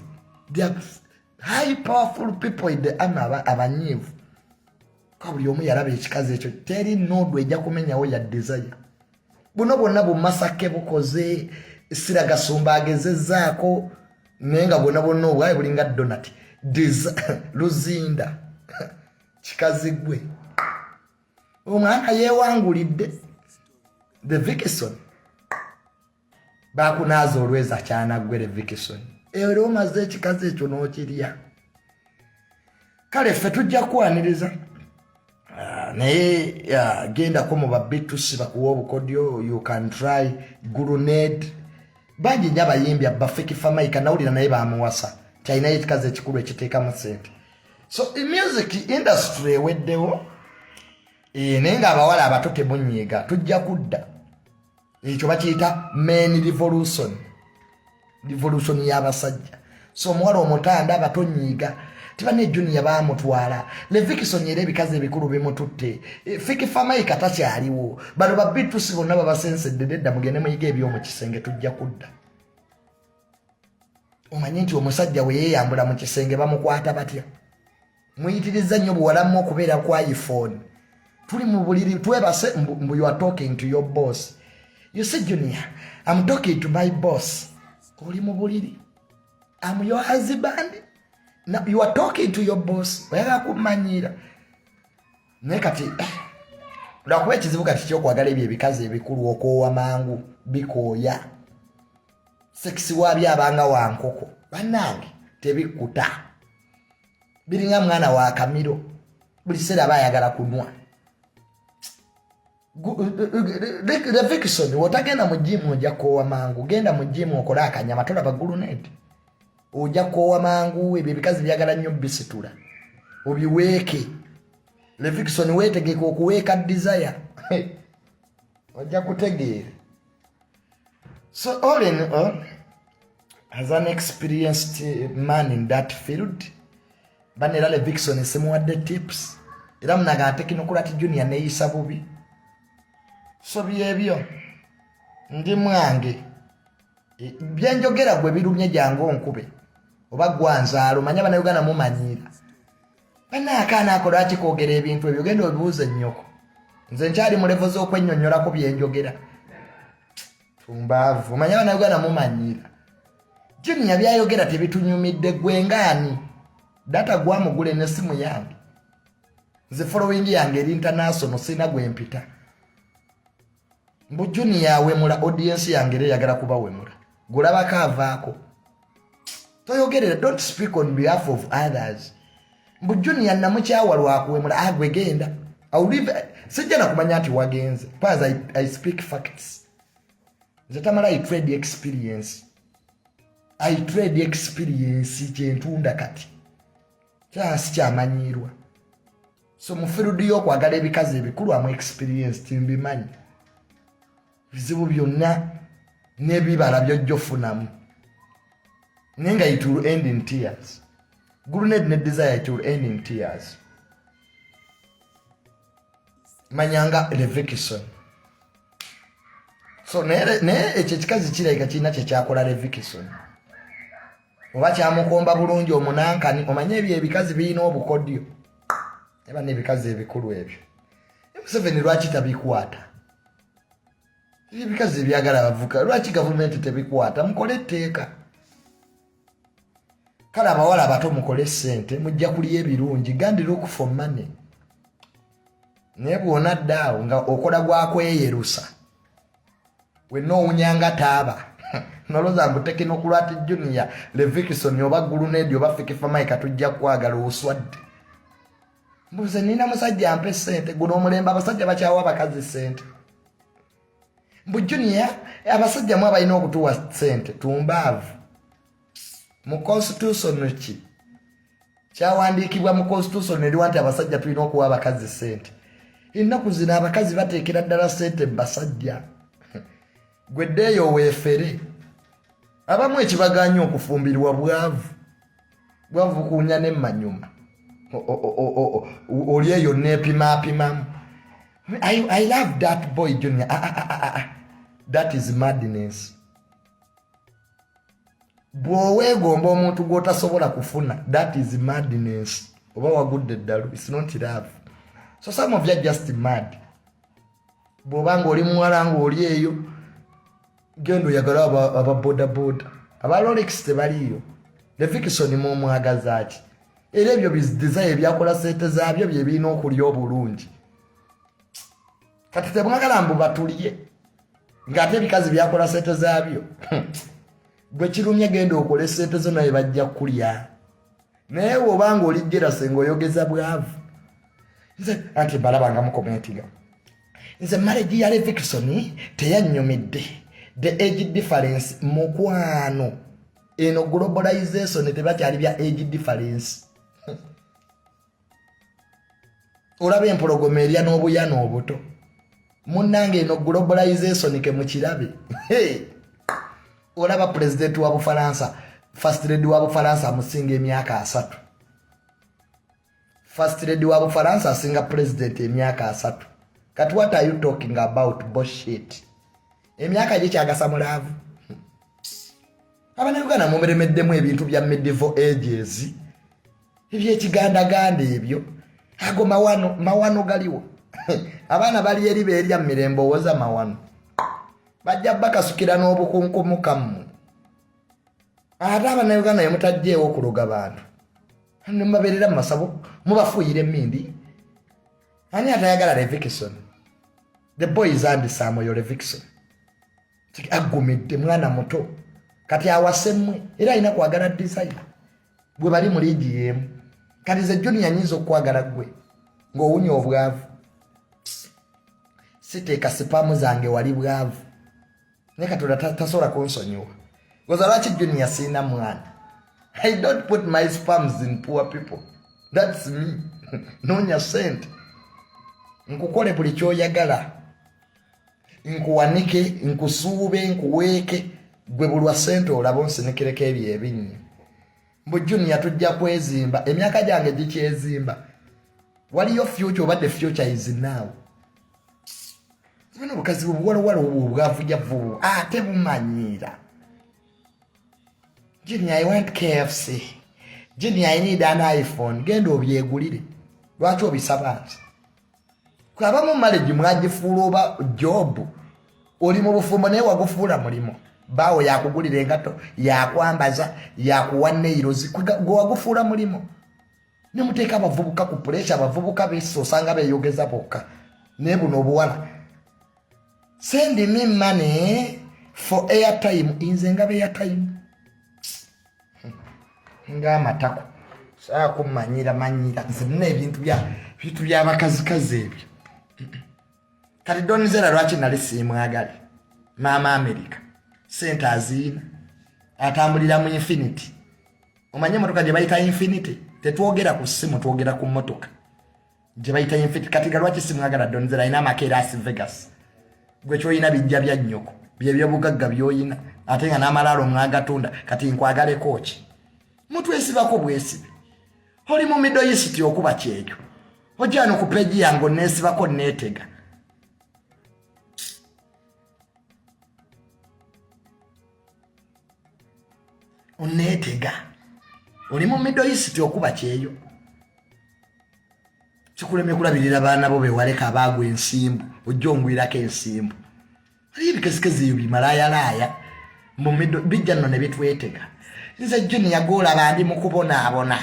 High powerful people in the army abanyiivu. Ka buli omu yalaba ekikazi ekyo, teri noodwe ejja kumenyawo ya Desire. Buno bwonna bumasake bukoze siragasumba agezezzaako, naye nga bwonna bwonna obwaye bulinga donut. Luzinda kikazi gwe, omwana yeewangulidde the Vikison. Bakunaaza olweza kyanaggwere Vikison, era omaze ekikazi ekyo n'okirya. Kale ffe tujja kwaniriza. Ah, naye gendako mu babitusi bakuwa obukodyo. You can try Grenade. Bangi nnyo abayimbi abba. Fik Fameica nawulira naye bamuwasa, kyalinayo ekikazi ekikulu ekiteekamu sente. So music industry eweddewo. Eh, naye ng'abawala abato temunyiiga, tujja kudda. Ekyo bakiyita men revolution, revolution y'abasajja. So omuwala omutanda abatonyiiga tiba ne Junior bamutwala Levikison, era ebikazi ebikulu bimututte. Eh, Fik Fameica takyaliwo. Bano ba bitusi bonna babasensedde nedda. Mugende muyiga eby'omu kisenge, tujja kudda. Omanye nti omusajja we yeeyambula mu kisenge bamukwata batya? Muyitiriza nnyo buwalamu okubeera ku iPhone. Tuli mu buliri twebase, mbu you are talking to your boss. You see, Junior, I'm talking to my boss. Oli mu buliri, am your husband. Now, you are talking to your boss. Oyagala kumanyira. Naye kati lwakuba ekizibu kati kyokwagala ebyo ebikazi ebikulu, okoowa mangu, bikooya. Sex waabyo abanga wa nkoko, bannange, tebikkuta. Biringa mwana wa kamiro, buli kiseera aba ayagala kunwa. Levikson, wotagenda mu gym ojja koowa mangu. Genda mu gym okole akanyama. Tolaba Grenade, ojja koowa mangu. Ebyo ebikazi byagala nnyo bisitula obiweeke. Levikson, weetegeka okuweeka Desire, ojja kutegeera. So all in all, as an experienced man in that field, banera Levikson simuwadde tips, era munaga Technocrat Junior neeyisa bubi. So byebyo, ndi mwange. E, byenjogera gwe birumye, jangu onkube oba gwanzaalo. Manye Bannayuganda mumanyiira. Banaakaana ako lwaki kwogera ebintu ebyo? Genda obibuuza ennyoko. Nze nkyali mu level z'okwennyonnyolako byenjogera. Tumbaavu. Manye Bannayuganda mumanyiira. Junior byayogera tebitunyumidde. Gwe ngaani data gwamugule nesimu yange? Nze following yange eri international, sirina gwempita mbu Junior awemula. Audience yange era eyagala kubawemula. Gulabako avaako toyogerera. Don't speak on behalf of others mbu Junior namukyawa lwakuwemula. Agwe genda, sijja nakumanya nti wagenze. Pas I speak facts. Nze tamala, I trade experience, I trade experience kyentunda. Kati kyansi kyamanyiirwa. So mu field y'okwagala ebikazi ebikulu amu experience, timbimanyi bizibu byonna n'ebibala byojja ofunamu, naye nga it will end in tears. Grenade ne Desire, it will end in tears. Manyanga Levikison. So naye ekyo ekikazi kirabika kirina kyekyakola Levikison, oba kyamukomba bulungi omunankani. Omanye ebyo ebikazi birina obukodyo eba n'ebikazi ebikulu ebyo. Museveni lwaki tabikwata? Ebikazi ebyagala abavuka, lwaki gavumenti tebikwata? Mukole etteeka. Kale abawala abato mukole sente, mujja kulya ebirungi. Go and look for money. Naye bw'onadda awo nga okola gwakweyerusa, wenna owunyanga taaba, nolowooza mbu Technocrat Junior, Levikison oba Grenade oba Fik Fameica tujja kwagala, oswadde. Mbuze nina musajja ampe sente. Guno omulembe abasajja bakyawa abakazi sente. Mbu Junior, abasajja mu abalina okutuwa sente. Tumbaavu. Mu constitution ki kyawandiikibwa? Mu constitution eriwa nti abasajja tulina okuwa abakazi sente? Ennaku zino abakazi bateekera ddala sente mu basajja. Gweddeeyo weefere. Abamu ekibaganya okufumbirwa bwavu, bwavu kuwunya nemmanyuma. Oli eyo neepimaapimamu. I love that boy Junior. Ah, ah, ah, ah, ah. That is madness. Bw'oweegomba omuntu gw'otasobola kufuna, that is madness, oba wagudde eddalu. It's not love. So some of you are just mad. Bw'oba ng'oli muwala ng'oli eyo, genda oyagala aba bodaboda, aba Rolex tebaliiyo. Levikison mumwagaza ki? Era ebyo desire ebyakola sente zaabyo bye birina okulya obulungi. Kati temwagala mbu batulye, ng'ate ebikazi byakola sente zaabyo. Gwe kirumye, genda okole sente zo, naye bajja kulya. Naye bw'obanga oli jealous ng'oyogeza bwavu, nze anti balaba nga mucommentinga, nze marriage ya Levikson teyannyumidde, the age difference. Mukwano, eno globalization, tebakyali bya age difference. Olaba empologoma erya n'obuyana obuto. Munnange, eno globalization ke mukirabe. Olaba pulezidenti wa Bufalansa, first lady wa Bufalansa amusinga emyaka 30. First lady wa Bufalansa asinga pulezidenti emyaka 30. Kati what are you talking about? Bullshit. Emyaka gikyagasa mu love? Abanauganda mumeremeddemu ebintu bya medieval ages, ebyekigandaganda ebyo. Ago mawano, mawano galiwo. Abaana bali eri beerya mirembe, owoza mawano. Bajja bakasukira n'obukunkumuka mmwe. Ate abanauganda nemutajjeewo okuloga bantu, nemubabeerera mu masabo, mubafuuyira emindi. Ani atayagala Levikson? The boy is handsome. Oyo Levikson agumidde, mwana muto. Kati awasemmwe, era alina kwagala Desire bwe bali mu liigi y'emu. Kati ze Junior nyinza okukwagala ggwe ng'owunya obwavu? Siteeka sperm zange wali bwavu, naye Katonda tasobola kunsonyiwa. Goza lwaki Junior siina mwana? I don't put my sperms in poor people. That's me. Noonya sente, nkukole buli kyoyagala, nkuwanike, nkusuube, nkuweeke. Gwe bulwa sente, olaba onsinikireko ebyo ebinnyo. Mbu Junior tujja kwezimba. Emyaka gyange gikyezimba. Waliyo future oba the future is now? Bino obukazi buwalowalo obwo obwavujavu ate bumanyiira. Junior, I want KFC. Junior, I need an iPhone. Genda obyegulire, lwaki obisaba nti abamu marriage mwagifuula oba job? Oli mu bufumbo naye wagufuula mulimu. Baawo yakugulira engato, yakwambaza, yakuwa nails, gwe wagufuula mulimu. Nemuteeka abavubuka ku pressure. Abavubuka besa osanga beeyogeza bokka. Naye buno obuwala, send me money for airtime. Nze ngaba airtime ngaamatako, saakumanyira manyira. Nze nina ebintu bya bintu byabakazikazi ebyo. Kati Donzera lwaki nali siimwagale? Maama America, sente aziina, atambulira mu Infiniti. Omanye emotoka gye bayita Infiniti? Tetwogera ku ssimu, twogera ku motoka gye bayita Infiniti. Kati ga lwaki simwagala Donzera? Alina amaka e Las Vegas. Gwe kyoyina bijja bya nnyoko, byebyobugagga byoyina, ate nga n'amalaalo mwagatunda. Kati nkwagaleko ki? Mutwesibako bwesibe. Oli mu Middle East okuba kyekyo, ojja no ku page yange oneesibako, neetega. Oneetega, oli mu Middle East okuba kyeyo, kikulemye kulabirira baana bo bewaleka abaagwa ensimbu, ojja ongwirako ensimbu. Aliyo ebikesikezi ebyo bimalaayalaaya mu bijja nno ne bitwetega. Nze Junior gwolaba ndi mu kubonaabona,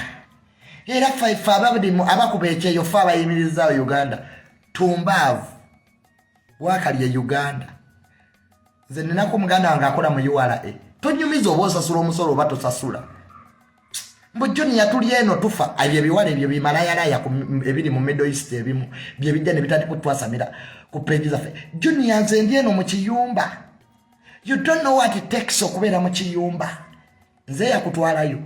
era ffe abalimu abakuba ekyeyo, ffe abayimirizaawo Uganda. Tumbaavu waakali e Uganda. Nze ninako muganda wange akola mu URA. Tonyumiza oba osasula omusolo oba tosasula. Mbu Junior tuli eno tufa. Ebyo ebiwala ebyo bimalayalaya ebiri mu Middle East ebimu byebijja ne bitandika otwasamira ku page zaffe. Junior, nze ndi eno mu kiyumba. You don't know what it takes okubeera mu kiyumba. Nze yakutwalayo,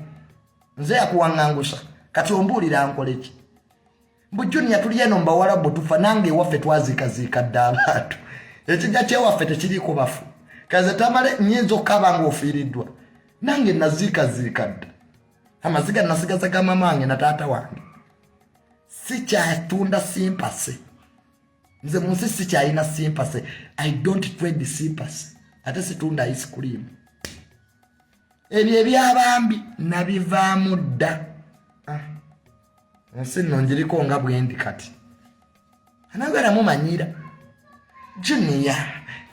nze yakuwaŋŋangusa, kati ombuulira nkole ki? Mbu Junior tuli eno mbawalabu tufa. Nange ewaffe twaziikaziika dda abantu, ekijja kyewaffe tekiriiko bafu. Kaze tamale nyinza okukaba nga ofiiriddwa. Nange naziikaziika dda, amaziga nasigaza ga mama wange na taata wange. Sikyatunda sympathy. Nze mu nsi sikyalina sympathy. I don't trade sympathy. Ate situnda ice cream. Ebyo ebyabambi nabivaamu dda. Ensi nno njiriko nga bwendi kati. Anagala mumanyira. Junior,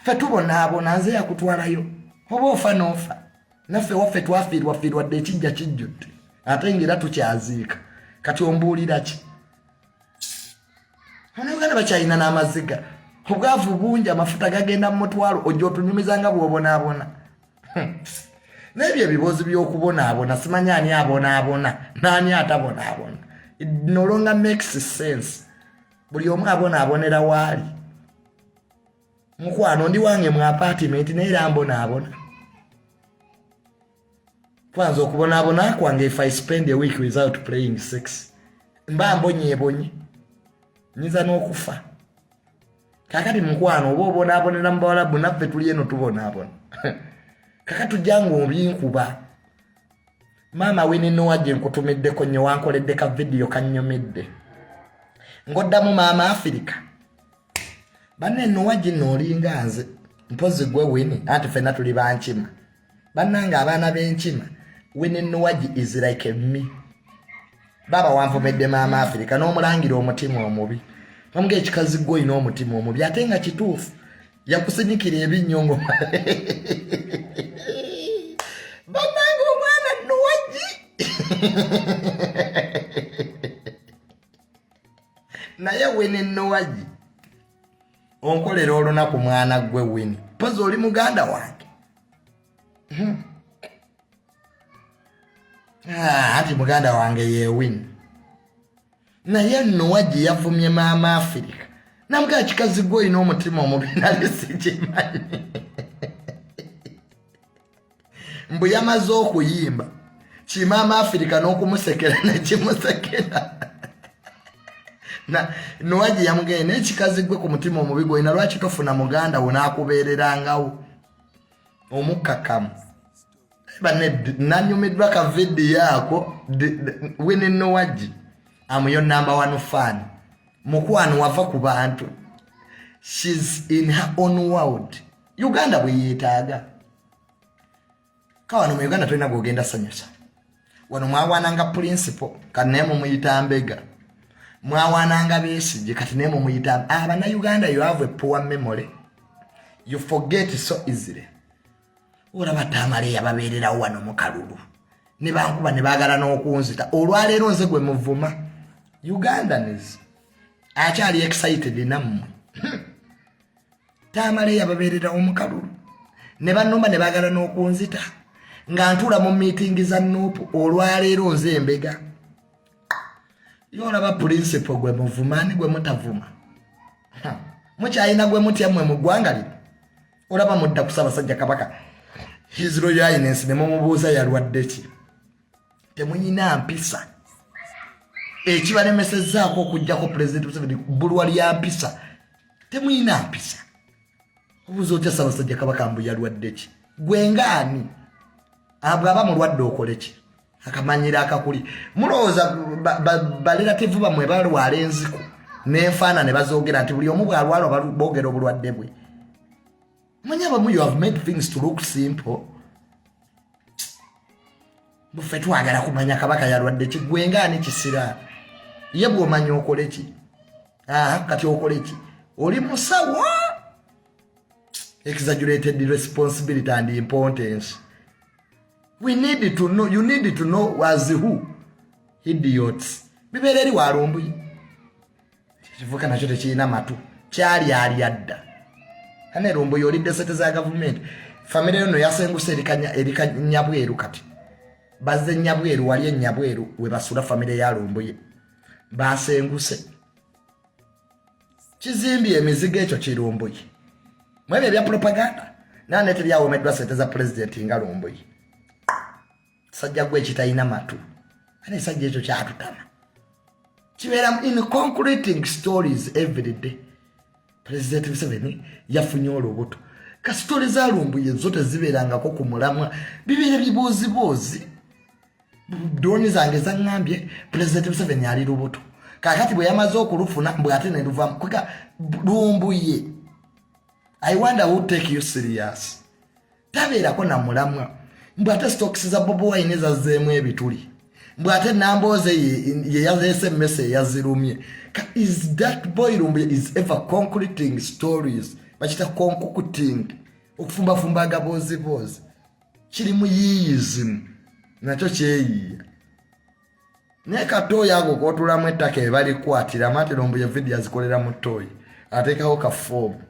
ffe tubonaabona, nze yakutwalayo. Oba ofa n'ofa. Naffe waffe twafiirwa fiirwa dda, ekijja kijjudde. Ate ng'era tukyaziika. Kati ombuulira ki? Bannayuganda bakyalina n'amaziga. Obwavu bungi, amafuta gagenda mu mutwalo, ojja otunyumiza nga bw'obonaabona. N'ebyo ebiboozi by'okubonaabona, simanyi ani abonaabona n'ani atabonaabona. It no longer makes sense. Buli omu abonaabonera waali. Mukwano, ndi wange mu apartment naye era mbonaabona. Kwanza okubonaabona kwange, if I spend a week without playing sex, mba mbonyeebonye, nyinza n'okufa. Kakati mukwano, oba obonaabonera mu Bawalabu, naffe tuli eno tubonaabona. Kakati tujja nga obinkuba. Maama Winnie Nwagi, nkutumiddeko nnyo, wankoledde ka vidiyo kannyumidde ng'oddamu Maama Afirika. Banne Nwagi nno olinga nze, mpozi gwe Winnie, anti ffenna tuli bankima. Bannange abaana b'enkima, Winnie Nwagi is like me. Baaba wanvumidde Maama Afirika n'omulangira omutima omubi, omuga ekikazi gwe olina omutima omubi, ate nga kituufu. Yakusinyikira ebinnyo ngo bannange omwana Nwagi naye Winnie Nwagi onkolera olunaku, mwana gwe Winnie, pozi oli muganda wange. Anti muganda wange ye Winnie. Naye Nwagi yavumye Maama Afirika namugaa kikazi gwe olina omutima omubi, nali sikimanyi. Mbu yamaze okuyimba kimaama Afirika n'okumusekera nekimusekera. Nwagi yamugende naye kikazi gwe ku mutima omubi gwolina, lwaki tofuna muganda wo n'akubeererangawo omukkakkamu? Banne nanyumiddwa ka vidiyo ako. Winnie Nwagi, am your number one fan. Mukwano, wava ku bantu. She's in her own world. Uganda bwe yeetaaga. Ka wano mu Uganda tolina gwogenda sanyusa. Wano mwawaananga Principal, kati naye mumuyita mbega. Mwawaananga Besigye, kati naye mumuyita. Abannayuganda, you have a poor memory, you forget so easily. Olaba Tamale yababeererawo wano mu kalulu ne bankuba ne baagala n'okunzita. Olwaleero nze gwe muvuma. Ugandans akyali excited nammwe. Tamale yababeererawo mu kalulu ne banumba ne baagala n'okunzita nga ntuula mu miitingi za NUP. Olwaleero nze embega. Ye olaba Principal gwe muvuma, ani gwe mutavuma? Mukyalina gwe mutya mmwe mu ggwanga lino? Olaba mudda ku Ssaabasajja Kabaka, His Royal Highness, ne mumubuuza yalwadde ki. Temuyina mpisa. Ekibalemesezzaako okugjako Pulezidenti Museveni bbulwa lya mpisa. Temuyina mpisa. Obuuza otya Ssaabasajja Kabaka mbu yalwadde ki? Gwe ngaani bw'aba mulwadde okole ki? Akamanyiro akakuli. Mulowooza ba relative bammwe balwala enziku n'enfaana ne bazoogera nti buli omu bw'alwala boogera obulwadde bwe? Manyi abamu, you have made things to look simple. Buffe twagala kumanya Kabaka yalwadde ki. Gwe ngaani kisiraani ye bw'omanya okole ki? Kati okole ki? Oli musawo? Exaggerated responsibility and importance. We need to know, you need to know as who? Idiots. Bibeera eri walumbuye. Kivuka nakyo tekirina matu, kyali alya dda. Ane Lumbuye, olidde sente za gavumenti. Famire yono yasenguse erika Nyabweru. Kati bazze Nyabweru, wali enyabweru we basula. Famire ya Lumbuye basenguse, kizimbye emizigo ekyo kirumbuye. Mwebyo ebya propaganda nane teryawomeddwa sente za pulezidenti nga Lumbuye. Sajja gwe ekitalina matu, ate ekisajja ekyo kyatutama, kibeera in concreting stories every day. President Museveni yafunye olubuto. Ka story za Lumbuye zo tezibeerangako ku mulamwa, bibeera bibuuziboozi. Drone zange zaŋŋambye President Museveni ali lubuto. Kakati bwe yamaze okulufuna, mbwe ate ne luvamu kwega Lumbuye. I wonder who take you serious. Tabeerako na mulamwa. Mbu ate stocks za Bobi Wine zazzeemu ebituli, mbu ate Nambooze ye yazeese emmese eyazirumye. Is that boy Lumbuye is ever concreting stories, bakita concocting, okufumbafumba agabooziboozi. Kiri mu yiiyizimu nakyo kyeyiiya, naye katooyi ako kotulamu ettaka ebalikwatiramu. Ate Lumbuye vidiyo azikolera mu ttooyi, ateekawo ka foomu.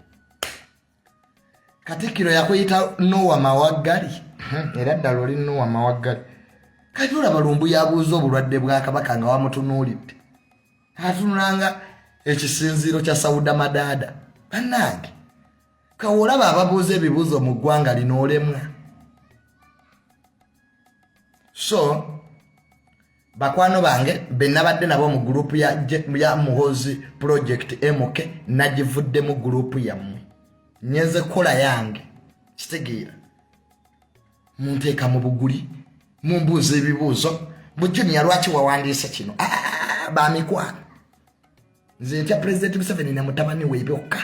Katikkiro yakuyita Nowa Mawaggali, era ddala oli Nowa Mawaggali. Kati olaba Lumbuye abuuza obulwadde bwa Kabaka nga wamutunuulidde, atunulanga ekisinziiro kya Sauda Madaada. Bannange, kawoolaba ababuuza ebibuuzo mu ggwanga lino, olemwa. So bakwano bange benabadde nabo mu gurupu ya Muhozi Project MK, nagivuddemu. Gurupu yammwe nyenze kola yange. Kitegeera munteeka mu buguli, mumbuuza ebibuuzo bu Junior, lwaki wawandiise kino? Ah, ah, ah, bamikwano, nze ntya President Museveni ne mutabani we byokka.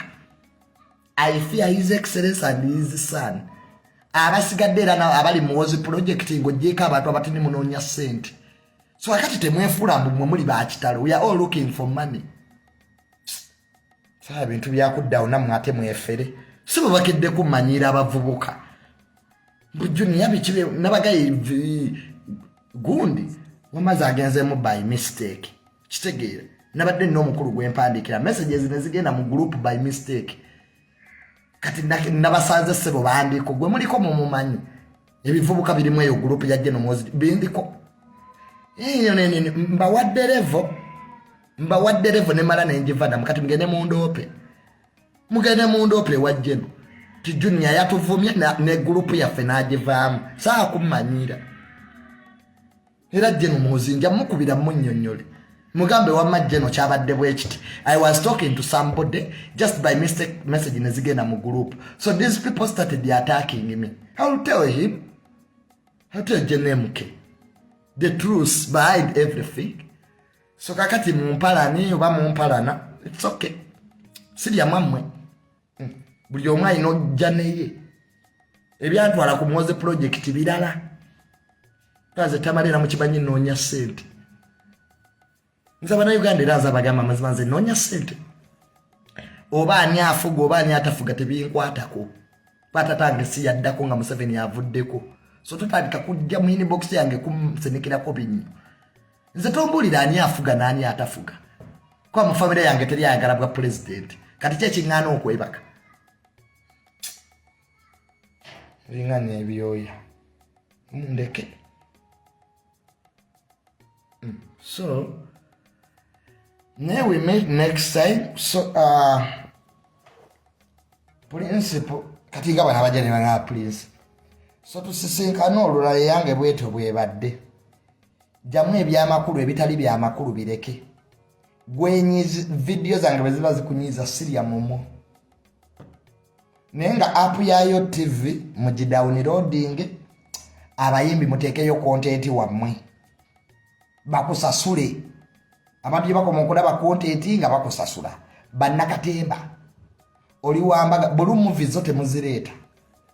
I fear His Excellence and his son. Abasigadde era abali Muhozi Project, ng'ogyeko abantu abatini, munoonya ssente. So akati temwefuula mbu mwe muli bakitalo. We are all looking for money. Saa bintu byakuddawo nammwe ate mwefere, si bwe bakedde kumanyiira abavubuka mbu Junior biki nabagaye gundi wamaze agenzemu by mistake. Kitegeera nabadde nina omukulu gwempandiikira messages ne zigenda mu group by mistake. Kati nabasanze ssebo bandiko gwe muliko mumumanyi, ebivubuka birimu eyo group ya General Muhozi bindiko. Mbawadde level, mbawadde level nemala nenjivanamu. Kati mugende mundoope, mugende mundoope ewa Geno ti Junior yatuvumye ne gurupu yaffe n'agivaamu. Saa kummanyiira era Geno Muhozi nja mukubira munnyonnyole, mugambe wamma Geno kyabadde bwe kiti, I was talking to somebody, just by mistake message nezigenda mu group, so these people started attacking me. I will tell him, I will tell Genemk the truth behind everything. So kakati mumpalani oba mumpalana, it's okay, sirya mwammwe. Buli omu alina ojja neye. Ebyantwala ku Muhozi Project birala, kaze tamala era mukimanyi noonya ssente. Nze Abanauganda era nze abagamba amazima, nze noonya ssente. Oba ani afuga oba ani atafuga tebinkwatako. Kwatatange si yaddako nga Museveni avuddeko, so totandika kujja mu inbox yange kunsinikirako binnyo. Nze tombuulira ani afuga n'ani atafuga, kuba mu famire yange teri ayagala bwa pulezidenti. Kati ki ekiŋŋaana okwebaka ringanya ebyoya mundeke. So naye we meet next time. So principle kati nga bano abajja ne bagaa please, so tusisinkane olulala. Eyange bwetyo bwebadde. Jjamu ebyamakulu, ebitali byamakulu bireke. Gwenyizi vidiyo zange bwe ziba zikunyiiza, sirya mumu, naye nga app yayo TV mugidownloading. Abayimbi muteekeyo content wammwe bakusasule. Abantu gye bakoma okulaba content nga bakusasula. Bannakatemba oli wambaga bulu movie zo temuzireeta.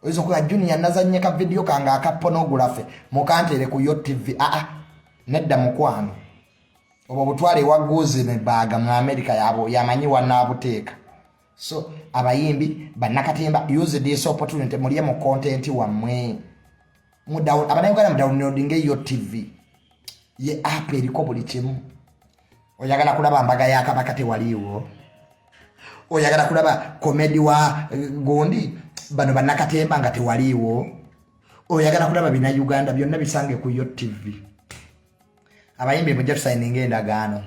Oyinza okuga Junior nazanye ka vidiyo kange aka pornography, mukanteere ku Yo TV. Aa, nedda mukwano, obwo butwale ewa Guzenbaaga mu America, yabo yamanyi wanaabuteeka. So abayimbi, bannakatemba, use this opportunity, mulye mu content wammwe. Abanauganda mudownloadinga eyo TV, ye app eriko buli kimu. Oyagala kulaba mbaga ya Kabaka, tewaliiwo. Oyagala kulaba comedy wa gundi bano bannakatemba nga tewaliiwo. Oyagala kulaba binauganda byonna, bisange ku Yo TV. Abayimbi mujja tusayininga endagaano,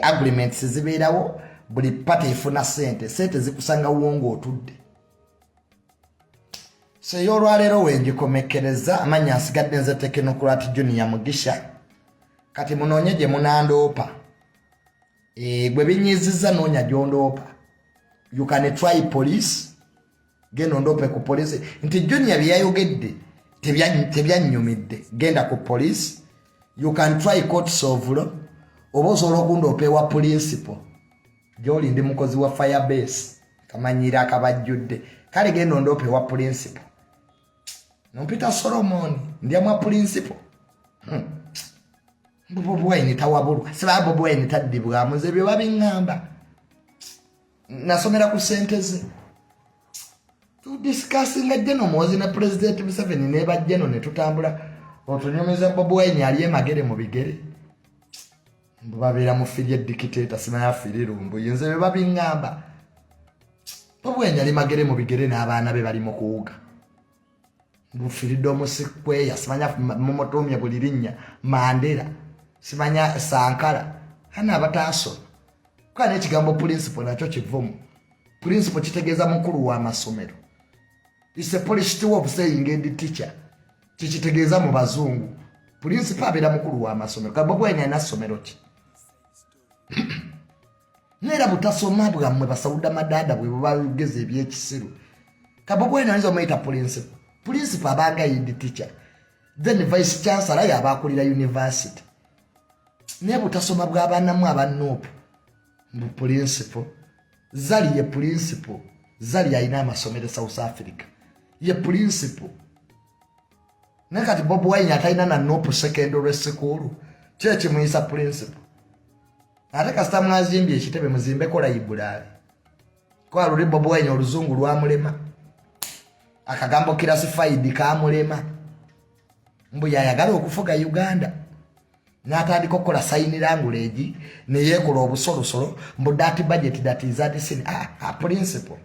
agreements zibeerawo, buli pata efuna sente, sente zikusanga wonga otudde. So ey'olwaleero wengikomekkereza. Amannya nsigadde nze Technocrat Junior Mugisha. Kati munoonye gye munandoopa. Gwe binyiizizza, noonya gyondoopa. You can try police, genda ondoope ku police nti Junior bye yayogedde tebyannyumidde. Genda ku police, you can try courts of law, oba osobola okundoopa ewa principal gyoli. Ndi mukozi wa Firebase, kamanyira akabajjudde. Kale genda ondoopa ewa principal. Nompita Solomon, ndyamwa principal. Bobi Wine tawabulwa, siba Bobi Wine taddibwamu, nze bye babiŋŋamba. Nasomera ku ssente ze. Tudiscussinga Geno Muhoozi ne President Museveni ne bajjeno ne tutambula, otunyumiza Bobi Wine ali emagere mu bigere. Mbu babeera mu free dictator, simanya free Lumbuye, nze bye babiŋŋamba. Bobi Wine ali magere mu bigere n'abaana be bali mu kuwuga. Mbu freedom square, simanya mumutuumye buli linnya, Mandela, simanya Sankara, ana abataasoma. Kuba n'ekigambo principal nakyo kivumu. Principal kitegeeza mukulu w'amasomero. It's a polished way of saying head teacher. Kikitegeeza mu bazungu. Principal abeera mukulu w'amasomero. Ka Bobi Wine alina ssomero ki? Neera butasoma bwammwe basawuda madaada bwe bubageza ebyekisiru. Ka Bobi Wine ayinza omuyita principal? Principal abanga head teacher. Then vice chancellor yaba akulira university. Naye butasoma bw'abaanamu aba NUP. Mbu principal. Zali ye principal. Zali alina amasomero e South Africa. Ye principal. Naye kati Bobi Wine atalina na NUP secondary school. Ki ekimuyisa principal? Ate kasita mwazimbye ekitebe, muzimbeko library. Kwa luli Bobi Wine oluzungu lwamulema. Akagambo classified kamulema. Mbu yayagala okufuga Uganda. N'atandika okukola sign language ne yeekola obusolosolo mbu that budget that is that sin. Ah, ah, principal.